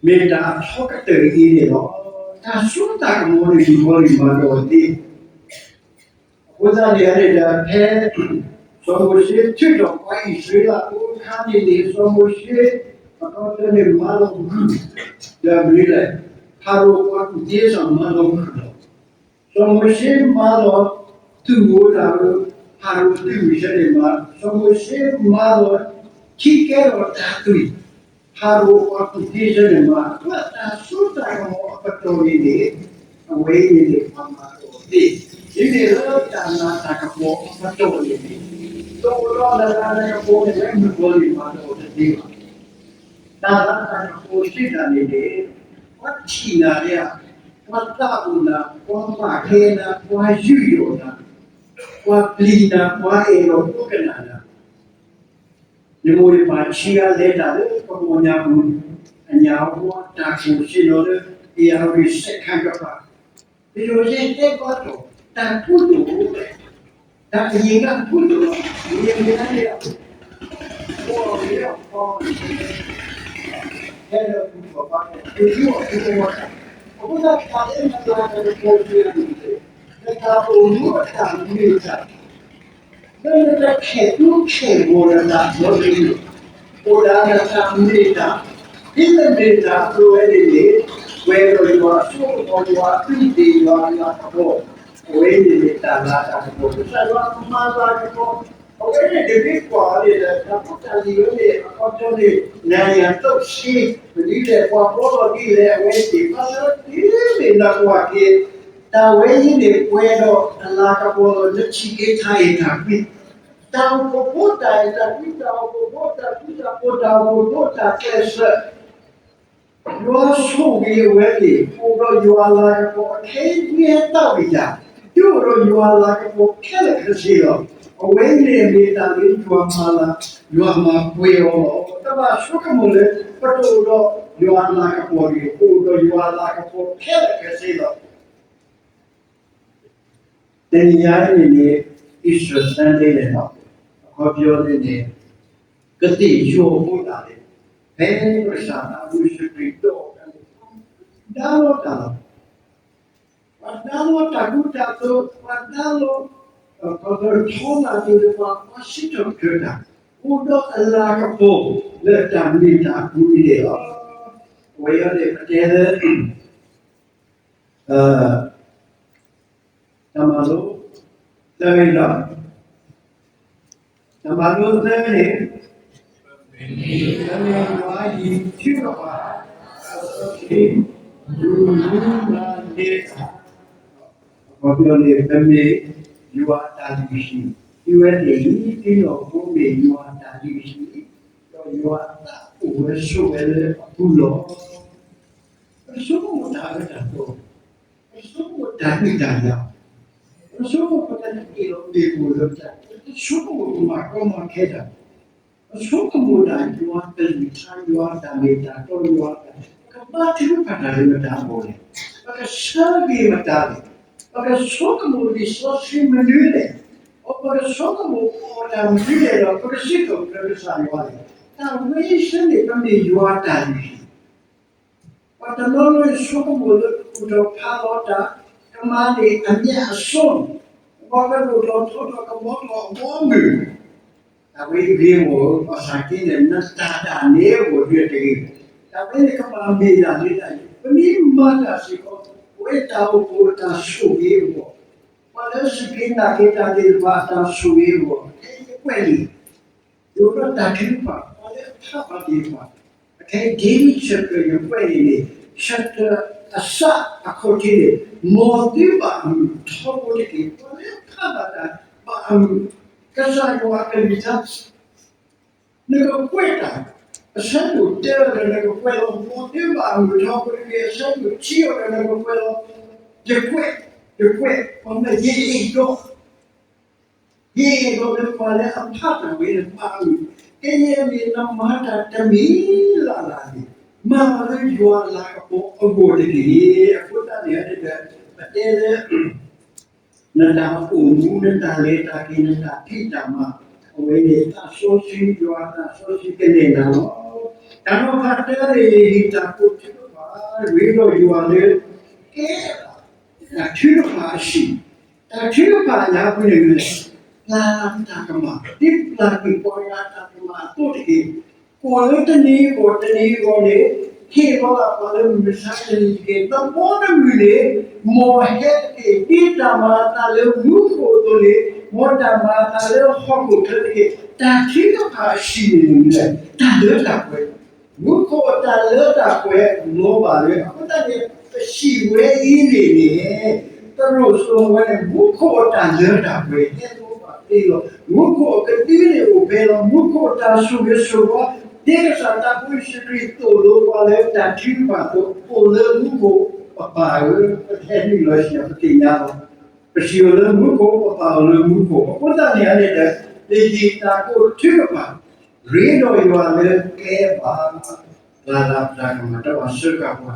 မ့ၢ်တၢ်အထီကတၢၢ်အံၤန့ၣ်လီၤ. တၢ်စိတၢ်ကမီၤန့ၣ် မုၣ်ကီၤလံၢ်မၤဒိးအီၤတသ့ အဃိသတးန့ၣ်န့ၣ်ဒီး ဖဲ စီၤမိၤၡ့ထုးထီၣ်ပှၤအံၣ်စရ့လးဖိအခါန့ၣ်န့ၣ် စီၤမိၤၡ့ အခီပညီန့ၣ်မၤလီၤဂုၢ် ဒီးမနုၤလဲၣ်, ဖၤရိၤပှၤကူၣ်သ့စ့ၢ်မၤလီၤဂုၢ်လီၤ. စီၤမိၤၡ့မၤလီၤသူၣ်ဧိၤတၢ်ဧိၤ ဖၤရိၤအသွံၣ်မုၢ်ဆ့ၣ်န့ၣ်မၤ, စီၤမိၤၡ့မၤလီၤထံကဲထီၣ်တၢ်သွံၣ် ဖၤရိၤပှၤကူၣ်သ့စ့ၢ်န့ၣ်မၤ, အဃိတၢ်စိတၢ်ကမီၤအပတီၢ်န့ၣ်န့ၣ် အဝဲအံၤန့ၣ်န့ၣ် ပှၤမၤဒိးအီၤသ့, မ့မ့ၢ်လၢတၢ်လၤတၢ်ကပီၤအပတီၢ်န့ၣ်န့ၣ် တအိၣ်ဒီးလၤတၢ်ကပီၤန့ၣ် မုၣ်ကီၤလံၢ်မၤဒိးအီၤတသ့ဘၣ်. တၢ်လၤတၢ်ကပီၤစံးတၢ်န့ၣ်န့ၣ် ပှၤထံၣ်နၤဒၣ်, ပှၤသးအိၣ်နၤ, ပှၤပာ်ကဲနၤ, ပှၤယူးယီၣ်နၤ, ပှၤပျံၤနၤ, ပှၤအဲၣ်ဒိးဒိကနၣ်နၤ ယမိၢ်ယပၢ်ဆံးအါလဲၤတၢ်လၢကဘီညါပူၤ, အညၣ်အဝီတၢ်ကိၢ်ဆ့ၣ်နီၤလၢ အ့ၣ်ယၣ်ဝတံၣ်စဲးခၣ်ကပၤ, ပယီၤယဲဟဲဘါထီၣ် တၢ်ကူသိၣ်, တၢ်အယံၤကကူသိၣ်လီၤ, မ့ၢ်မ့ၢ်န့ၣ် ပှၤမ့ၢ်အီၤ ဟဲလၢပူၤထီၣ်ဘါထီၣ် ပယီၤအီၤပူၤထီၣ်ဘါထီၣ်, အဃိသတးတၢ်လၢနလၤကပီၤန့ၣ် နတၢ်အိၣ်မူအတၢ်မ့ၢ်တၢ် လၢနတခဲးသူခဲးဂီၤနသးဒီးတမံၤ, အိၣ်ဒၣ်နတၢ်မ့ၢ်တၢ်, ဒ်တမ့ၢ်တၢ်အသိးဝဲန့ၣ်န့ၣ်, ပှဲၤဒီးယွၤအစိကမီၤ ယွၤအသွံၣ်သ့ၣ် ယွၤအလၤကပီၤ, အဝဲန့ၣ်န့ၣ်တၢ်လၤတၢ်ကပီၤ ကစၢ်ယွၤမၤလၤကပီၤ, အဝဲန့ၣ်တမ့ၢ်ကွၢ်အီၤန့ၣ်ဒီး တၢ်ဖိတၢ်လံၤဝဲန့ၣ် အခီပညီန့ၣ် နၤယၤသိးဆ့, မနုၤလဲၣ် ပှၤဘီလီၤဒ်လဲၣ် အဝဲသ့ၣ် ဘၣ်ဆၣ်ဒ်န့ၣ်နကွၢ်က့ၤ တၢ်ဝဲအံၤန့ၣ် ပှဲၤဒီးအလၤကပီၤလီၤ နထံၣ်က့ၤတၢ်အဲၣ်တၢ်ကွံ တၢ်အိၣ်ဖှိၣ်ဖိတၢ်အဲၣ်တၢ်ကွံ တၢ်အိၣ်ဖှိၣ်ဖိတၢ်ဃူတၢ်ဖိး တၢ်အိၣ်ဖှိၣ်ဖိတၢ်ကျဲးစၢး ယွၤဆိၣ်ဂ့ၤအဝဲသ့ၣ် အိၣ်ဒီးယွၤအလၤကပီၤ အခဲအံၤမ့ၢ်ဟဲသးဝံၣ်တၢ် ဒုးအိၣ်ဒီးယွၤအလၤကပီၤခဲလၢာ်ခဲဆ့လီၤ. အဝဲအံၤန့ၣ်မ့ၢ်တၢ်လၢယွၤမၤလၤ ယွၤမၤပှဲၤအီၤလီၤ. တဘၣ်ဆိကမိၣ်လၢ ပတအိၣ်ဒီးယွၤအလၤကပီၤတဂ့ၤ, ပအိၣ်ဒီးယွၤအလၤကပီၤခဲလၢာ်ခဲဆ့လီၤ. တနံၤညါအံၤန့ၣ်န့ၣ် Easter Sunday န့ၣ်လီၤ. အခီပညီန့ၣ်န့ၣ် ကသ့ၣ်ယီၤဖိသၣ်န့ၣ် ဖဲကစၢ်သးဘိယ့ၣ်ၡူးခရံာ်ဒိးတၢ်န့ၣ် ဒါလီၤတၢ်လီၤ. ပှၤဒါလီၤတၢ်ကူတၢ်သိး, ပှၤဒါလီၤ ပှၤထီသးသ့ၣ်တဖၣ် ပှၤစံးထီၣ်ပတြၢၤတၢ် အိၣ်ဒီးအလၤကပီၤလၢတၢ်မ့ၢ်တၢ်အပူၤန့ၣ်လီၤ. အဝဲအံၤန့ၣ် ပတဲလၢ တၢ်မၤလိသၢန့ၣ်လီၤ. တၢ်မၤလိသၢန့ၣ် ပမ့ၢ်ယွၤအံၤထံကပၤ အစီဆှံ လူၤမူမၤန့ၢ်တၢ် အခီပညီန့ၣ် ပမ့ၢ်ယွၤအတၢ်လုၢ်ဟံၣ်, သုဝဲသ့ၣ်အံၤ သုနီၢ်ခိမ့ၢ်ယွၤအတၢ်လုၢ်ဟံၣ်, ဒီးယွၤအသးအိၣ်ဝဲဆိးဝဲလၢအပူၤလီၤ. ပကဆိကမိၣ်တၢ်အၢတၢ်သီ, ပကဆိကမိၣ်တၢ်ဒုးတၢ်ယၤ, ပကဆိကမိၣ်ပကဟ့ၣ်လီၤမ့ၣ်ပိၢ်လၢပတၢ်, ပကဆိကမိၣ်ပမၤကီမၤခဲတၢ် ပဆိကမိၣ်ဒၣ်ယွၤအကလုၢ်ကထါ ယွၤအတၢ်မ့ၢ်တၢ်တီ ယွၤအတၢ်, ပကဘါထုကဖၣ်တၢ်လၢမတၤအဂီၢ်လဲၣ်, ပကဆၢဂ့ၤမတၤလဲၣ်, ပကဆိကမိၣ်လံာ်စီဆှံမနုၤလဲၣ်, ပကဆိကမိၣ်အီၤတၢ်မနုၤလဲၣ်ဒီး ပကစံးထီၣ်ပတြၢၤကစၢ်ယွၤလဲၣ်. တၢ်ဝဲအံၤစ့ၢ်န့ၣ် ပမ့ၢ်ယွၤအတၢ်လုၢ်ဟံၣ် ပှၤတနီၤနီၤဆိကမိၣ်လၢ ကဘူၣ်ထီၣ်ဖးလီၤတၢ်, ကမၤန့ၢ်အမြတ်အစွန်း, ပှၤကဒိၣ်ထီၣ်ထီထီၣ်ကမီထီၣ်အဘီအမုၢ်, တၢ်ဝဲအံၤဂ့ၤဂီၢ်ဧၢ, ဘၣ်ဆၣ်က့န့ၣ် နတၢ်ဒၣ်နဲအဂီၢ်ဒ်တဂ့ၤ, တၢ်ဝဲန့ၣ်ကဘၣ်မ့ၢ်ဒၣ်လၢတၢ်အံၤ, ပမ့ၢ်မၤတၢ်စ့ၢ်ကီး, ပဝဲတၢ်အိၣ်ဖှိၣ်အတၢ်ဆိၣ်ဂ့ၤအဂီၢ်, ပှၤလၢအစူၢ်က့ၤနာ်က့ၤတၢ်သ့ၣ်တဖၣ်အတၢ်ဆိၣ်ဂ့ၤအဂီၢ်, ယကွဲးလံာ် ယိၤဒီးတၢ်ထုကဖၣ် ပှၤလၢအဖးဘၣ်သ့ၣ်တဖၣ်, အခဲအံၤ Daily Chapter ယကွဲးန့ၣ်န့ၣ် Chapter အစးအခီၣ်ထံးန့ၣ် မ်သုဘၣ်အမုာ်ထီဘိတက့ၢ်. ပှၤလၢအဖးဘၣ်တၢ်ဘၣ်အမုာ်, ကစၢ်ယွၤအကလုၢ်ကထါ နကကွဲးတၢ်, အဆၢဒိၣ်တဲအီၤဒီးနကကွဲးလီၤ, မ်သုဘၣ်အမုာ်ထီဘိတက့ၢ်, အဆၢဒိၣ်ထံအီၤဒီးနကကွဲးလီၤ, ယကွဲး, ယကွဲး, ပမ့ၢ်ယအ့ၣ်ဒီး ယအဲၣ်ဒိးလၢပှၤလၢအဖးတၢ်ဝဲန့ၣ်ဘၣ်အဂီၢ်, ကယဲၢ်မ့ၢ်နမၤတၢ်တမံၤလၢ်လၢ်န့ၣ်, မၤလၢယွၤအလၤကပီၤအဂီၢ်တက့ၢ်. အဃိသတးန့ၣ် ပတဲလၢ နတၢ်အိၣ်မူ နတၢ်လဲၤတၢ်က့ၤ နတၢ်ဖံးတၢ်မၤ, အဝဲန့ၣ်သးစီဆှံ ယွၤအသးစီဆှံကနဲၣ်နၤလီၤ. တၢ်နီၤဖးတၢန့ၣ် တၢ်ကိးထုကဖၣ် ရ့ဒီးယွၤလၢ ကဲ တၢ်ထုကဖၣ်အဟံၣ်, တၢ်ထုကဖၣ်အညါပူၤန့ၣ်မ့ၢ် ပျၢ်တၢ်ကမၣ်, ဒ်ပျၢ်ကွံာ်ပှၤဂၤတၢ်ကမၣ်အသိးတက့ၢ်. ကိၣ်လၢတနံၤအဂီၢ်တနံၤအဂီၢ်န့ၣ် ဟ့ၣ်လီၤဘၣ်ပှၤလၢမုၢ်မဆါတနံၤတက့ၢ်. တဘျီတမုၢ်န့ၣ် မ်အဟဲတက့ၢ်. ဒ်တၢ်မၤအသးလၢမူခိၣ်အသိးန့ၣ် မ်တၢ်မၤအသးလၢဟီၣ်ခိၣ်ချၢတက့ၢ်. တၢ်ထုကဖၣ်အဟံၣ်န့ၣ်မ့ၢ် တၢ်လၢတၢ်ပှဲၤ မူခိၣ်အတၢ်လၢတၢ်ပှဲၤလီၤဘၣ်လၢ အဃိသတးန့ၣ် ပဟံၣ်ဝဲအံၤန့ၣ်န့ၣ် တရိာ်စိမိၤဝဲန့ၣ် မူခိၣ်အတၢ်လၢတၢ်ပှဲၤ ဟဲလီၤဘၣ်သ့လီၤ. မူခိၣ်အကဒုန့ၣ်အိၣ်ဖဲလီၤ. မူခိၣ်အတၢ်ဆိၣ်ဂ့ၤဆိၣ်ဝါ ဒ်ကစၢ်သးဖိယ့ၣ်ၡူးခရံာ်သိၣ်လိပှၤလၢတၢ်ထုကဖၣ်အသိး အိၣ်လၢမူခိၣ်ပပၢ်ဧၢ, ပဟဲနုာ်လီၤဆံး ပသ့ၣ်ညါလီၤ. ပဟံၣ်အိၣ်လၢမူခိၣ် ပပၢ်အိၣ်လၢမူခိၣ်. အဃိသတးန့ၣ်န့ၣ်ဒီး ပဟံၣ်တၢ်ကိးထုကဖၣ် ရ့ဒီးယွၤလၢကျဲဘၣ်, ပျၢ်လၢပတၢ်ကမၣ် တဘၣ်စၢဃာ်ပှၤ,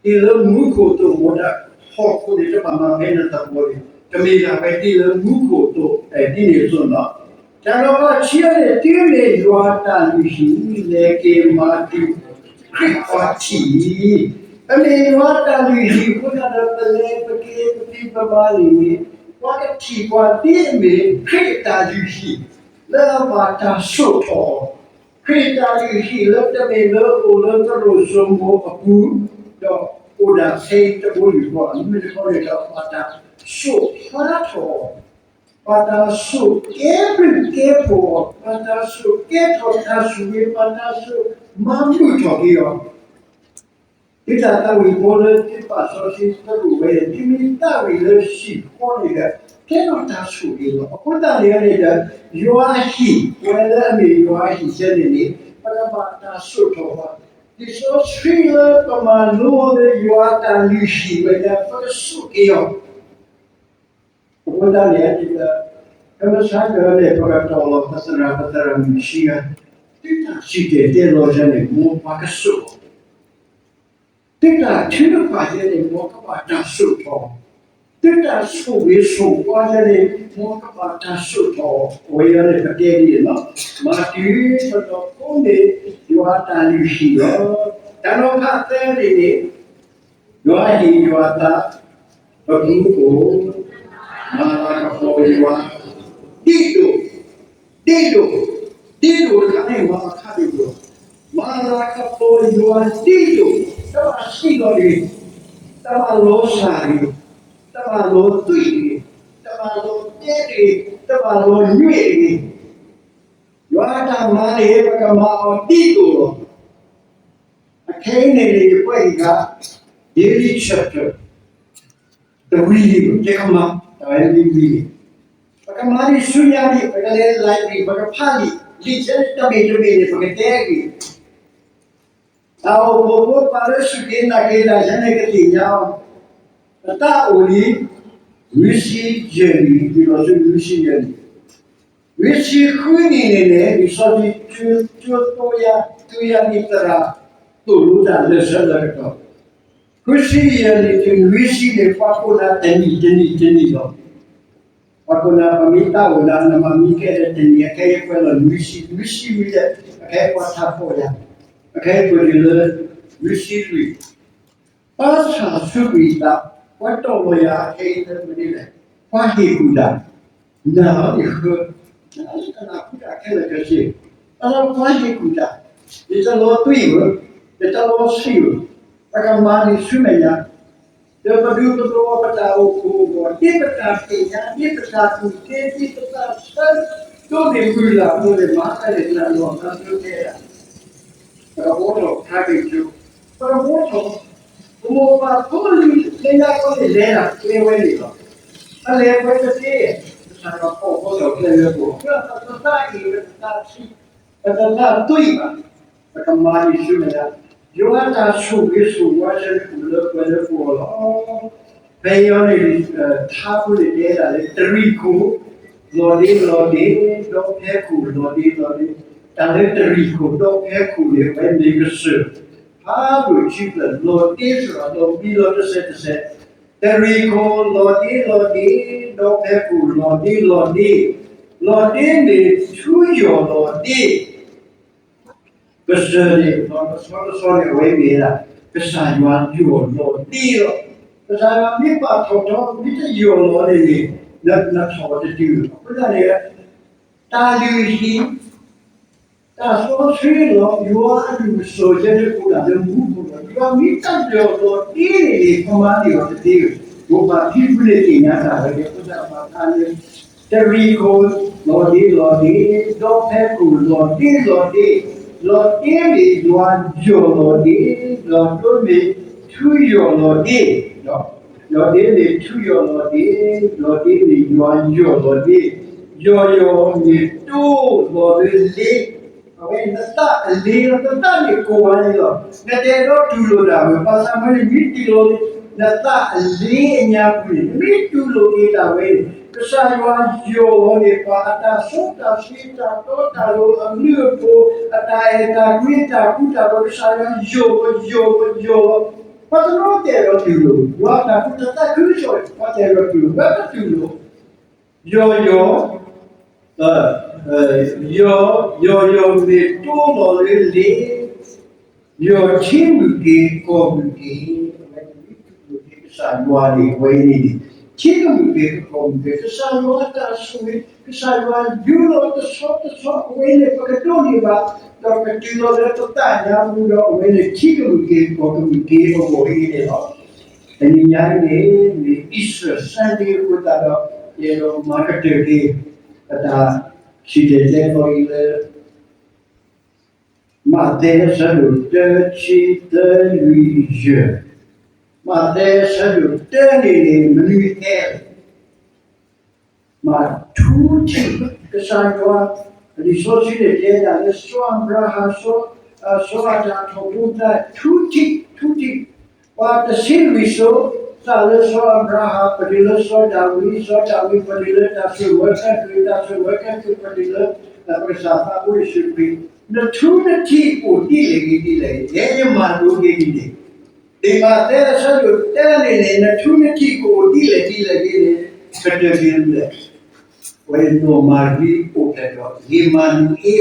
ဒ်လၢမူခိၣ်အသိး မ့ၢ်ဒၣ်ဟီၣ်ခိၣ်န့ၣ် တဘၣ်မၤဖဲနသးပှၢ်န့ၣ် တမ့ၢ်ဒၣ်ဝဲဒ်လၢမူခိၣ်အသိး ဒ်န့ၣ်အသိးလီၤ. တၢ်နီၤဖးခံန့ၣ် တုၤမ့ၢ်ယွၤအတၢ်လုၢ်ဟံၣ် လဲၤက့ၤမၤတုၤခရံာ်ပှၤထံၣ်အံၤ, ပမ့ၢ်ယွၤအတၢ်လုၢ်ဟံၣ်အဃိသတးဒီး ပလဲၤပက့ၤပဖံးပမၤန့ၣ်န့ၣ် ပှၤကထံၣ်ပှၤဒ်အမ့ၢ်ခရံာ်အတၢ်လုၢ်ဟံၣ် လၢအဘၣ်တၢ်ဆိၣ်ထီၣ်အီၤ ခရံာ်တၢ်လုၢ်ဟံၣ်လၢတမ့ၢ်လၢအိၣ်လၢတရိာ်စိမိၤအပူၤ, ဒီးအိၣ်ဒၣ်ထဲတဘိယူၢ်ဃီ, မ့မ့ၢ်တခီန့ၣ်ဒီး ဘၣ်တၢ်ဆိၣ်ဖျါထီၣ်အီၤ, ဘၣ်တၢ်ဆိၣ်ကဲဘျုးကဲဖှိၣ်အီၤ, ဘၣ်တၢ်ဆိၣ်ကဲထီၣ်တၢ်ဆိၣ်ဂ့ၤ, ဘၣ်တၢ်ဆိၣ်မၤမုာ်ထီၣ်က့ၤအီၤ ဒ်တၢ်သးဝံၣ်ဖိလၢသ့ပာ်စီဆှံသရူးဝဲန့ၣ် ဒ်မ့ၢ်သးဝံၣ်လၢဟံၣ်ဃီန့ၣ်ဒီး ကဲထီၣ်တၢ်ဆိၣ်ဂ့ၤလီၤ. အဃိသတးန့ၣ်န့ၣ်ဒီး ယွၤဟံၣ် ပဝဲလၢအမ့ၢ်ယွၤဟံၣ်ဆဲန့ၣ်န့ၣ် ပကဘၣ်တၢ်ဆိၣ်ထီၣ်ဘၣ်. လံာ်စီဆှံလၢပမၤလိလၢယွၤတၢ်လုၢ်ဟံၣ်ဝဲဒၣ် ပကဆိၣ်က့ၤအီၤ အဃိသတးန့ၣ်ဒီး ကမဆါကလဲၣ် ပကတီၢ်လီၤပသရၣ် ပသရၣ်မုၣ်ခံဂၤ, သုတၢ်စံၣ်တဲၤတဲလီၤယၤန့ၣ် မ်ပှၤကဆိၣ်အီၤ, သုတၢ်ထုကဖၣ်ယဲန့ၣ် မ်ကဘၣ်တၢ်ဆိၣ်ထီၣ်, သုတၢ်ဆိၣ်ဂ့ၤဆိၣ်ဝါယဲန့ၣ် မ်ကဘၣ်တၢ်ဆိၣ်ထီၣ်, အဝဲအံၤန့ၣ် ပတဲဒ်န့ၣ်လီၤ. မၤတုၤတတီၤဖိန့ၣ် ယွၤတၢ်လုၢ်ဟံၣ်လီၤ. တၢ်နီၤဖးသၢန့ၣ်န့ၣ် ယွၤဟ့ၣ်ယွၤသး ပမူခိၣ် မၤလၤကပီၤယွၤ ဒ်သိး, ဒ်သိး, ဒ်သိးတခါန့ၣ် မၤအခါဒ်သိး, မၤလၤကပီၤယွၤဒ်သိး, တဘၣ်စံၣ်လီၤတဂ့ၤ, တဘၣ်လီၤစၢ်တဂ့ၤ, တဘၣ်လီၤသွံၣ်တဂ့ၤ, တဘၣ်လီၤတဲတဂ့ၤ, တဘၣ်လီၤညွံးတဂ့ၤ, ယွၤအတၢ်မၤန့ၣ် ပကမၤအီၤဒ်သိးလီၤ. အခဲအံၤန့ၣ်န့ၣ် ယကွဲးအံၤက Daily Chapter တဝံၤလံ ယကမၤ တၢ်ဝဲမံဝံၤလံ. ပကမၤဒံးဆူညါဒံး ပကလဲၤ library ပကဖးလံာ်, လံာ်ဆဲန့ၣ်တမ့ၢ်တမ့ၢ်န့ၣ် ပကတဲအဂ့ၢ် တၢ်အိၣ်ဖှိၣ်ဖိပှၤလၢစူၢ်က့ၤနာ်က့ၤတၢ်ယဲန့ၣ်ကသ့ၣ်ညါအီၤ, ပသးအိၣ်လံ နွံဆံယဲၢ်နံၣ် တုၤလီၤဆူနွံဆံယဲၢ်နံၣ်, နွံဆံဃုနံၣ်န့ၣ်န့ၣ် လံာ်စီဆှံကၠိ ကၠိသိယၤ သိယၤနံၣ်သရၣ် သိၣ်လိတၢ်လၢဆၢလၢကတီၢ်, ဃုဆံယဲၢ်နံၣ်တုၤနွံဆံန့ၣ် ပှၤကိးနၤတနံၣ်တနံၣ်တနံၣ်လီၤ. ပှၤကိးနၤ ပမ့ၢ်သးအိၣ်နၤ နမၤမံကဲဒီးတနံၣ် အခဲအံၤကွဲးလီၤနွံဆံ, နွံဆံဝံၤဒီး အခဲအံၤပှၤထးဖီၣ်ယၤ, အခဲအံၤပှၤဒုးလၢ နွံဆံလွံၢ်, ဘၣ်ဆၣ်ဆူကွံာ်သး ပှၤတီၢ်လီၤယၤအခဲအံၤလၢမနုၤလဲၣ်, ပှၤဟ့ၣ်ကူၣ်တၢ်, နၤလီၤန့ၣ်ဃၢ, နၤလၢတနၢ်ဟူတၢ်ခဲလၢာ်ခဲဆ့, အလီၤပှၤဟ့ၣ်ကူၣ်တၢ်, ယတလီၤသွံၣ်ဧၢ, ယတလီၤဆံးဧၢ, ပကမၤန့ၢ်ဆူမဲာ်ညါ ဒီးပဒူပသဝီပတၢ်အိၣ်ဖှိၣ်အဂီၢ် ဒ်ပတၢ်သ့ၣ်ညါ ဒ်ပတၢ်ကူၣ်သ့ ဒ်ပတၢ်ဆၢဒိးန့ၢ်မုၢ်လၢ်အဃိန့ၣ် မၤတၢ်န့ၣ်တၢ်လီၢ်တၢ်ကျဲတဲဒၣ်, ပကဘှီထီၣ်ခါက့ၤကၠိ, ပကဘှီထီၣ်, ပမိၢ်ပၢ်ဖိလံၤလၢညါခီန့ၣ်လဲၤဒၣ်ကျဲဝဲန့ၣ်လီၤ, ပလဲၤဝဲတသ့, ပတၢ်ကဖီၣ်ဖီထီၣ်ကျဲလၢပဂီၢ် ပတသးအံၤ ပတသးဆံး ပတသးသွံၣ်ဘၣ်, ပကမၤဒံးဆူမဲာ်ညါ, ယွၤအတၢ်ဆိၣ်ဂ့ၤဆိၣ်ဝါဆၢန့ၣ်အိၣ်လၢပှၤလၢပဂီၢ်လီၤ. ဖဲအံၤန့ၣ် ထါဖိန့ၣ်တဲဒၣ်လၢတရံးခိၣ်, လီၤဒ့လီၤဒ့, ဒီဖဲခိၣ်လီၤဒ့လီၤဒ့, တၢ်လၢတရံးခိၣ်ဒီဖဲခိၣ်န့ၣ် အဝဲမ့ၢ်ကစၢၢ် ဖးဒိၣ်ခံဖျၢၣ် လီၤဒ့စ့ၢ်ကီး လီၤဘံလီၤတစဲးတစဲး, တရံးခိၣ်လီၤဒ့လီၤဒ့, ဒီဖဲခိၣ်လီၤဒ့လီၤဒ့, လီၤဒ့မ့ၢ်ထူယိာ်လီၤဒ့ ကစၢၢ်န့ၣ် လီၤတဆီတဆီန့ၣ် အဝဲမ့ၢ်ဒၣ် ကစၢ်ယွၤယိာ်လီၤဒ့လီၤ. ကစၢ်ယွၤမ့ၢ်ပာ်ထီၣ်ထီ မ့ၢ်တယိာ်လီၤန့ၣ်န့ၣ် နထီၣ်တတုၤလီၤ. အဃိသတးန့ၣ် တၢ်လုၢ်ဟံၣ် တၢ်စီဆှံလီၤ ယွၤအလုၢ်အလၢ်ယဲန့ၣ်အိၣ်ဒၣ်လၢမူခိၣ်လီၤ. ယွၤမ့ၢ်တယိာ်လီၤဒ့န့ၣ်န့ၣ် ပမၤန့ၢ်အီၤတသ့ဘၣ်. ရိမ့ၤခံဖုန့ၣ်သ့ၣ်ညါတၢ်ဝဲန့ၣ် အဃိသတးမၤသးန့ၣ် တရံးခိၣ်လီၤဒ့လီၤဒ့, ဒီဖဲခိၣ်လီၤဒ့လီၤဒ့, လီၤဒ့မ့ၢ်ယွၤယိာ်လီၤဒ့, လီၤဒ့မ့ၢ်ထူယိာ်လီၤဒ့, လီၤဒ့မ့ၢ်ထူယိာ်လီၤဒ့, လီၤဒ့မ့ၢ်ယွၤယိာ်လီၤဒ့, ယီၢ်ယီၢ်မ့ၢ်တိလီၤလၢလ့ အဝဲနသးအလ့လီၤ, နသးန့ၣ်ကိၢ်ဝဲန့ၣ်လီၤ. နတအဲၣ်ဒိးတူၢ်လိာ်ဒၣ်ဝဲ ဘၣ်ဆၣ်မ့ၢ်န့ၣ် မ့ၢ်တူၢ်လိာ်န့ၣ် နသးအလ့အညါပူၤန့ၣ် နမ့ၢ်တူၢ်လိာ်က့ၤဒၣ်ဝဲန့ၣ် ကစၢ်ယွၤယိာ်လီၤန့ၣ် ပှၤအတၢ်စီတၢ်ဆှံ တၢ်တီတၢ်လိၤ အဘျုးအဖှိၣ် အတၢ်အဲၣ်တၢ်ကွံ တၢ်ဃူတၢ်ဖိး ကစၢ်ယွၤယိာ်လီၤ ယိာ်လီၤ ယိာ်လီၤ. ပှၤတနီၤတအဲၣ်ဒိးတူၢ်လိာ် ယွၤတၢ်ဃူတၢ်ဖိး ပှၤတအဲၣ်ဒိးတူၢ်လိာ် ပှၤတတူၢ်လိာ် ယီၢ်ယီၢ်, ယီၢ်ယီၢ်မ့ၢ်တိလီၤလၢလ့, ယီၢ်ထံမုၢ်က့ၤကီၢ်မုၢ်က့ၤ, အဝဲမ့ၢ်တူၢ်လိာ်က့ၤကစၢ်ယွၤန့ၣ် အဝဲန့ၣ်န့ၣ် ထံမုၢ်က့ၤကီၢ်မုၢ်က့ၤ ကစၢ်ယွၤအတၢ်ဆိၣ်ဂ့ၤ ကစၢ်ယွၤယူလီၤတဆီတဆီ အဝဲန့ၣ် ပကဒိးန့ၢ်ဘၣ် ဒီးကတုၤလီၤလၢပသးညါပူၤဒီး အဝဲန့ၣ်ထံကမုၢ်က့ၤကီၢ်ကမုၢ်က့ၤအဂီၢ်အံၤန့ၣ်လီၤ. တနံၤညါအံၤန့ၣ် မ့ၢ် Easter Sunday အဃိသတးဒီး ယအဲၣ်ဒိးမၤကတၢၢ်က့ၤ ပတၢ်စံၣ်တဲၤတဲလီၤအံၤလၢ မးသဲအဆၢဒိၣ်တၢ ခံ သၢ လွံၢ် ယဲၢ်, မးသဲအဆၢဒိၣ်တၢန့ၣ်န့ၣ် မနုၤဟဲလဲၣ် မၤထူထံၣ် ကစၢ်ယွၤ လံာ်စီဆှံန့ၣ်တဲဒၣ်လၢ စီၤအၤဘြၤဟၣ် စီၤ စီၤအၤဒၣ် ထီၣ်ဖိသၣ် ထူထံၣ် ထူထံၣ် ပှၤတဆံလွံၢ်စိ စးလၢစီၤအၤဘြၤဟၣ် ပတုၤလၢစီၤဒၤဝံး စီၤဒၤဝံး ပတုၤလၢတၢ်ဆိၣ်မၢကဲကုၢ် တၢ်ဆိၣ်မၢကဲကုၢ် ပတုၤလၢ ပကစၢ်သးဘိယ့ၣ်ၡူးခရံာ် နထူနထံၣ်အိၣ်ဒ်လဲၣ်ဂ့ၤဒ်လဲၣ်ဂ့ၤ ယဲယမၤလိက့ၤဒ်န့ၣ် ဒ်မးသဲအဆၢဒိၣ်တၢန့ၣ်န့ၣ် နထူနထံၣ်ကအိၣ်ဒ်လဲၣ်ဒ်လဲၣ်ဂ့ၤန့ၣ် ကတၢၢ်က့ၤလံလဲၣ် ဝဲနီၢ်မၤရံအိၣ်ဖျဲၣ်ထီၣ် အ့မၤနူၤအ့လး အခီပညီမ့ၢ်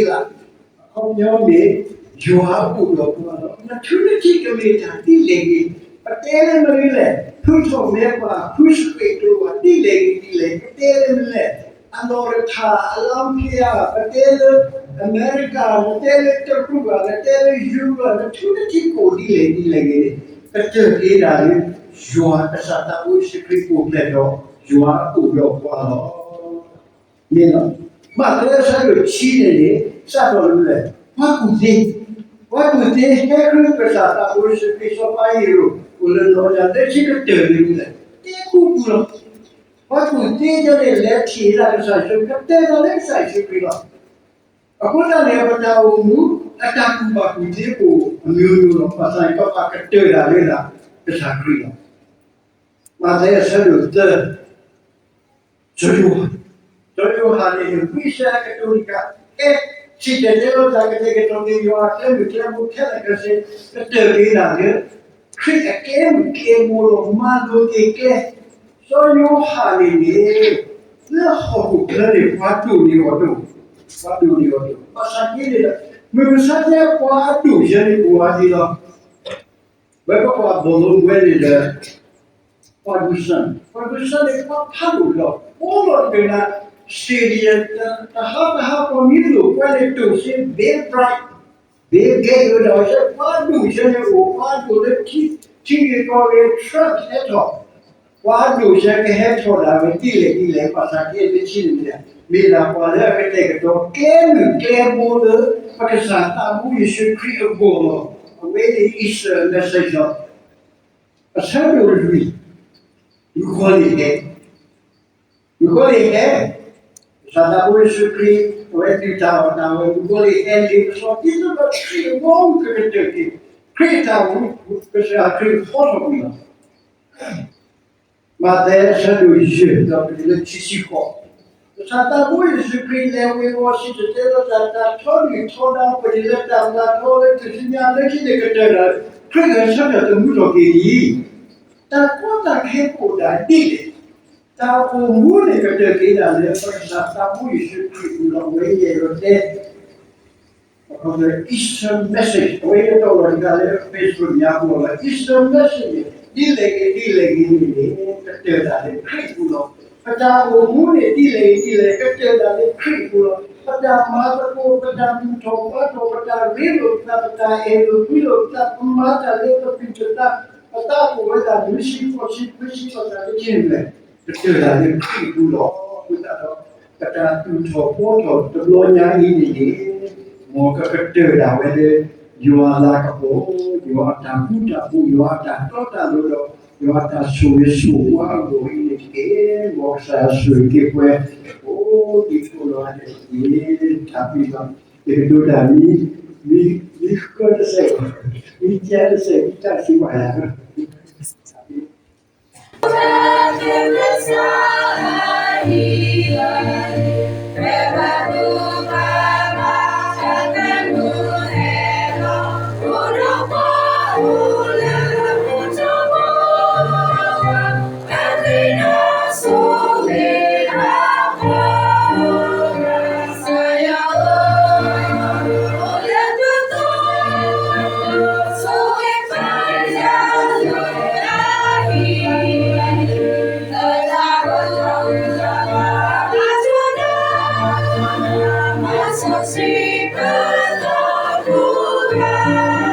ယွၤအိၣ်ဒီးပှၤလီၤ. နထူနထံၣ်ကမ့ၢ်တၢ်ဒ်လဲၣ်ဂ့ၤ ပတဲလၢမနုၤလဲၣ် ဖုထီၣ်မဲပှၤ ဖုစပံးကျိၤပှၤ ဒ်လဲၣ်ဂ့ၤဒ်လဲၣ် ပတဲလၢမနုၤလဲၣ် အနီၢ်ကထၣ် အလီဖံးဧါ ပတဲလၢ အမဲရကၤ ပတဲလၢတရူးဘၣ် ပတဲလၢယူရၤ နထူနထံၣ်ကအိၣ်ဒ်လဲၣ်ဒ်လဲၣ်ဂ့ၤန့ၣ် ကတၢၢ်က့ၤဒၣ်လၢ ယွၤကစၢ်သးဘိယ့ၣ်ၡူးခရံာ်အိၣ်ဖျဲၣ်ထီၣ် ယွၤအိၣ်ဒီးပှၤလီၤ. မ့ၢ်လီၤ. မးသဲအဆၢဒိၣ်ခံန့ၣ်န့ၣ် စးထီၣ်လၢမနုၤလဲၣ် ပှၤကူၣ်သ့, ပှၤကူၣ်သ့ဟဲခရံာ်ကစၢ်သးဘိယ့ၣ်ၡူးခရံာ် စီၤပၤဟ့ၤရိာ် အိၣ်လၢနီၢ်ယၤ လၢခံကတၢၢ်န့ၣ်မနုၤလဲၣ် တဲကူပူၤလီၤ. ပှၤကူၣ်သ့ဒ်န့ၣ် လဲၤထံၣ်ဒၣ်ကစၢ်ယ့ၣ်ၡူးခရံာ် ကတၢၢ်ဒၣ်လၢကစၢ်ယ့ၣ်ၡူးခရံာ်လီၤ. အဃိသတးန့ၣ် ပတၢ်အိၣ်မူ အတၢ်ကူၣ်ဘၣ်ကူၣ်သ့အိၣ်အမျိုးမျိုးလီၤ. ဘၣ်ဆၣ်န့ၣ် ပဘၣ်ကတၢၢ်ဒၣ်လၢဒၣ်ကစၢ်ခရံာ်လီၤ. မးသဲအဆၢဒိၣ်သၢ စီၤယိၤဟၣ်, စီၤယိၤဟၣ်န့ၣ် ဝံစဲကတိၤတကး ကဲ စံၣ်တဲၤတဲလီၤတၢ်ကတဲာ်ကတီၤက့ၤ ယွၤအကျဲမုၢ်ကျဲဘိခဲလၢာ်ခဲဆ့ ကတၢၢ်က့ၤဒၣ်လၢ ခရံာ်အကျဲမုၢ်ကျဲဘိလီၤ. မၤလိက့ၤကျဲ စီၤယိၤဟၣ်န့ၣ်န့ၣ် လၢဟီၣ်ခိၣ်ချၢန့ၣ် ပှၤဒိၣ်န့ၢ်အီၤဒိၣ်, ပှၤဒိၣ်န့ၢ်အီၤဒိၣ်, ဘၣ်ဆၣ်က့န့ၣ်ဒီး မုၢ်မဆါတနံၤ ပှၤအဒိၣ်ယဲန့ၣ်အိၣ်ဝဲဒၣ်လီၤ. ဝဲပကွၢ်ဘီၣ်လိဝဲန့ၣ်ဒီး Ferguson, Ferguson န့ၣ် ပှၤဖးဒိၣ်လီၤ. အိၣ်လီၤတကနၣ် stadium တဟါတဟါ ပှၤမံလိာ်ကွဲန့ၣ် တိၢ်စ့ Bill Bright, Bill Gates ဝဲဒၣ်ဝဲ ပှၤဒိၣ်ယဲန့ၣ်အိၣ် ပှၤဒိၣ်လၢထံဂ့ၢ်ကီၢ်ဂ့ၢ် Trump ဟဲထီၣ် ပှၤဒိၣ်စဲကဟဲထီၣ်ဒၣ်ဝဲ ဒ်လဲၣ်ဒ်လဲၣ် ဘၣ်ဆၣ်က့တဆံန့ၣ် မ့ၢ်ဒၣ်ပှၤလၢအကတဲာ်ကတီၤ ကျဲမုၢ်ကျဲဘိလၢ ပကစၢ်သးဘိယ့ၣ်ၡူးခရံာ်အဂီၢ်လီၤ. အဝဲန့ၣ် Easter message လီၤ. အဆၢဒိၣ်လွံၢ်, မုၣ်ကီၤလံၢ်ဟဲ, မုၣ်ကီၤလံၢ်ဟဲ, ကစၢ်သးဘိယ့ၣ်ၡူးခရံာ် အဝဲဒုးတၢ်အီၣ်တၢ်အီ မုၣ်ကီၤလံၢ်ဟဲလံာ်ပစီ ဒ်သိးဒီးခရံာ်အဘီအမုၢ်ကကတၢၢ်က့ၤ, ခရံာ်အတၢ်အိၣ်မူ ကစၢ်ခရံာ်ဖီထီၣ်ကွံာ်လီၤ. မးသဲအဆၢဒိၣ်ယဲၢ် ဒီးပတုၤလၢခံဆံဃိး, ကစၢ်သးဘိယ့ၣ်ၡူးခရံာ်လဲၤဝ့ၤဝီၤစံၣ်တဲၤတဲလီၤတၢ် တၢ်ထီဒုၣ်ထီဒါပှဲၤန့ၣ်လၢတၢ်မၤထီလၢထူၣ်စုညါလၢခံန့ၣ် ကတၢၢ်တၢ် ခရံာ်ဂဲၤဆၢထၢၣ်သမူထီၣ်က့ၤဒ်အံၤ, တၢ်ကီတၢ်ခဲအိၣ်ဒၣ်ဒ်လဲၣ်, တၢ်အိၣ်မူန့ၣ်ကတၢၢ်က့ၤဒၣ်လၢပကစၢ်သးဘိယ့ၣ်ၡူးခရံာ်အပူၤလီၤ. အဝဲယအဲၣ်ဒိးတဲ အခီပညီ Easter message အဝဲယတီၢ်လီၤတဂၤလၢ Facebook ညါပူၤလီၤ. Easter message န့ၣ် ဒ်လဲၣ်ဂ့ၤဒ်လဲၣ်ဂ့ၤန့ၣ်န့ၣ် ကတၢၢ်တၢ်လၢခရံာ်အပူၤလီၤ. ပတၢ်အိၣ်မူန့ၣ် ဒ်လဲၣ်ဂ့ၤဒ်လဲၣ် ကတၢၢ်တၢ်လၢခရံာ်အပူၤလီၤ. ပတၢ်မၤသကိး ပတၢ်ဘူၣ်ထီၣ်ဘါထီၣ် ပတၢ်ရ့လိာ်ပသး ပတၢ်အဲၣ်လိာ်ကွံလိာ်ပသး ပမၤတၢ်လၢပသူၣ်ပသး ပသးအိၣ်ဝဲဒၣ် နွံဆံဃိးဆံခွံဆံ ပတၢ်လၢခံန့ၣ် ကတၢၢ်တၢ်လၢခရံာ်အပူၤလီၤ. အဃိသတးဒီး ပတၢ်သူၣ်ထီၣ်ဘှီထီၣ်တဘျီညါအံၤန့ၣ်န့ၣ် မ်ကကတၢၢ်ဒၣ်ဝဲလၢ ယွၤအလၤကပီၤ, ယွၤအတၢ်ဃူတၢ်ဖိး, ယွၤအတၢ်တီတၢ်လိၤဒီး ယွၤအတၢ်ဆိၣ်ဂ့ၤဆိၣ်ဝါအဂီၢ်အံၤန့ၣ်တက့ၢ်. မ်ကစၢ်ယွၤဆိၣ်ဂ့ၤက့ၤပှၤ အိၣ်ဒံးကိးလီၤန့ၣ်တက့ၢ်. တၢ်ဘျုးလီၤ. ယကဒိတၢ်မံ, မံ, မံဃၢတစဲး, မံကဲတစဲး, မံတၢ်စံးဘၣ်ယၤ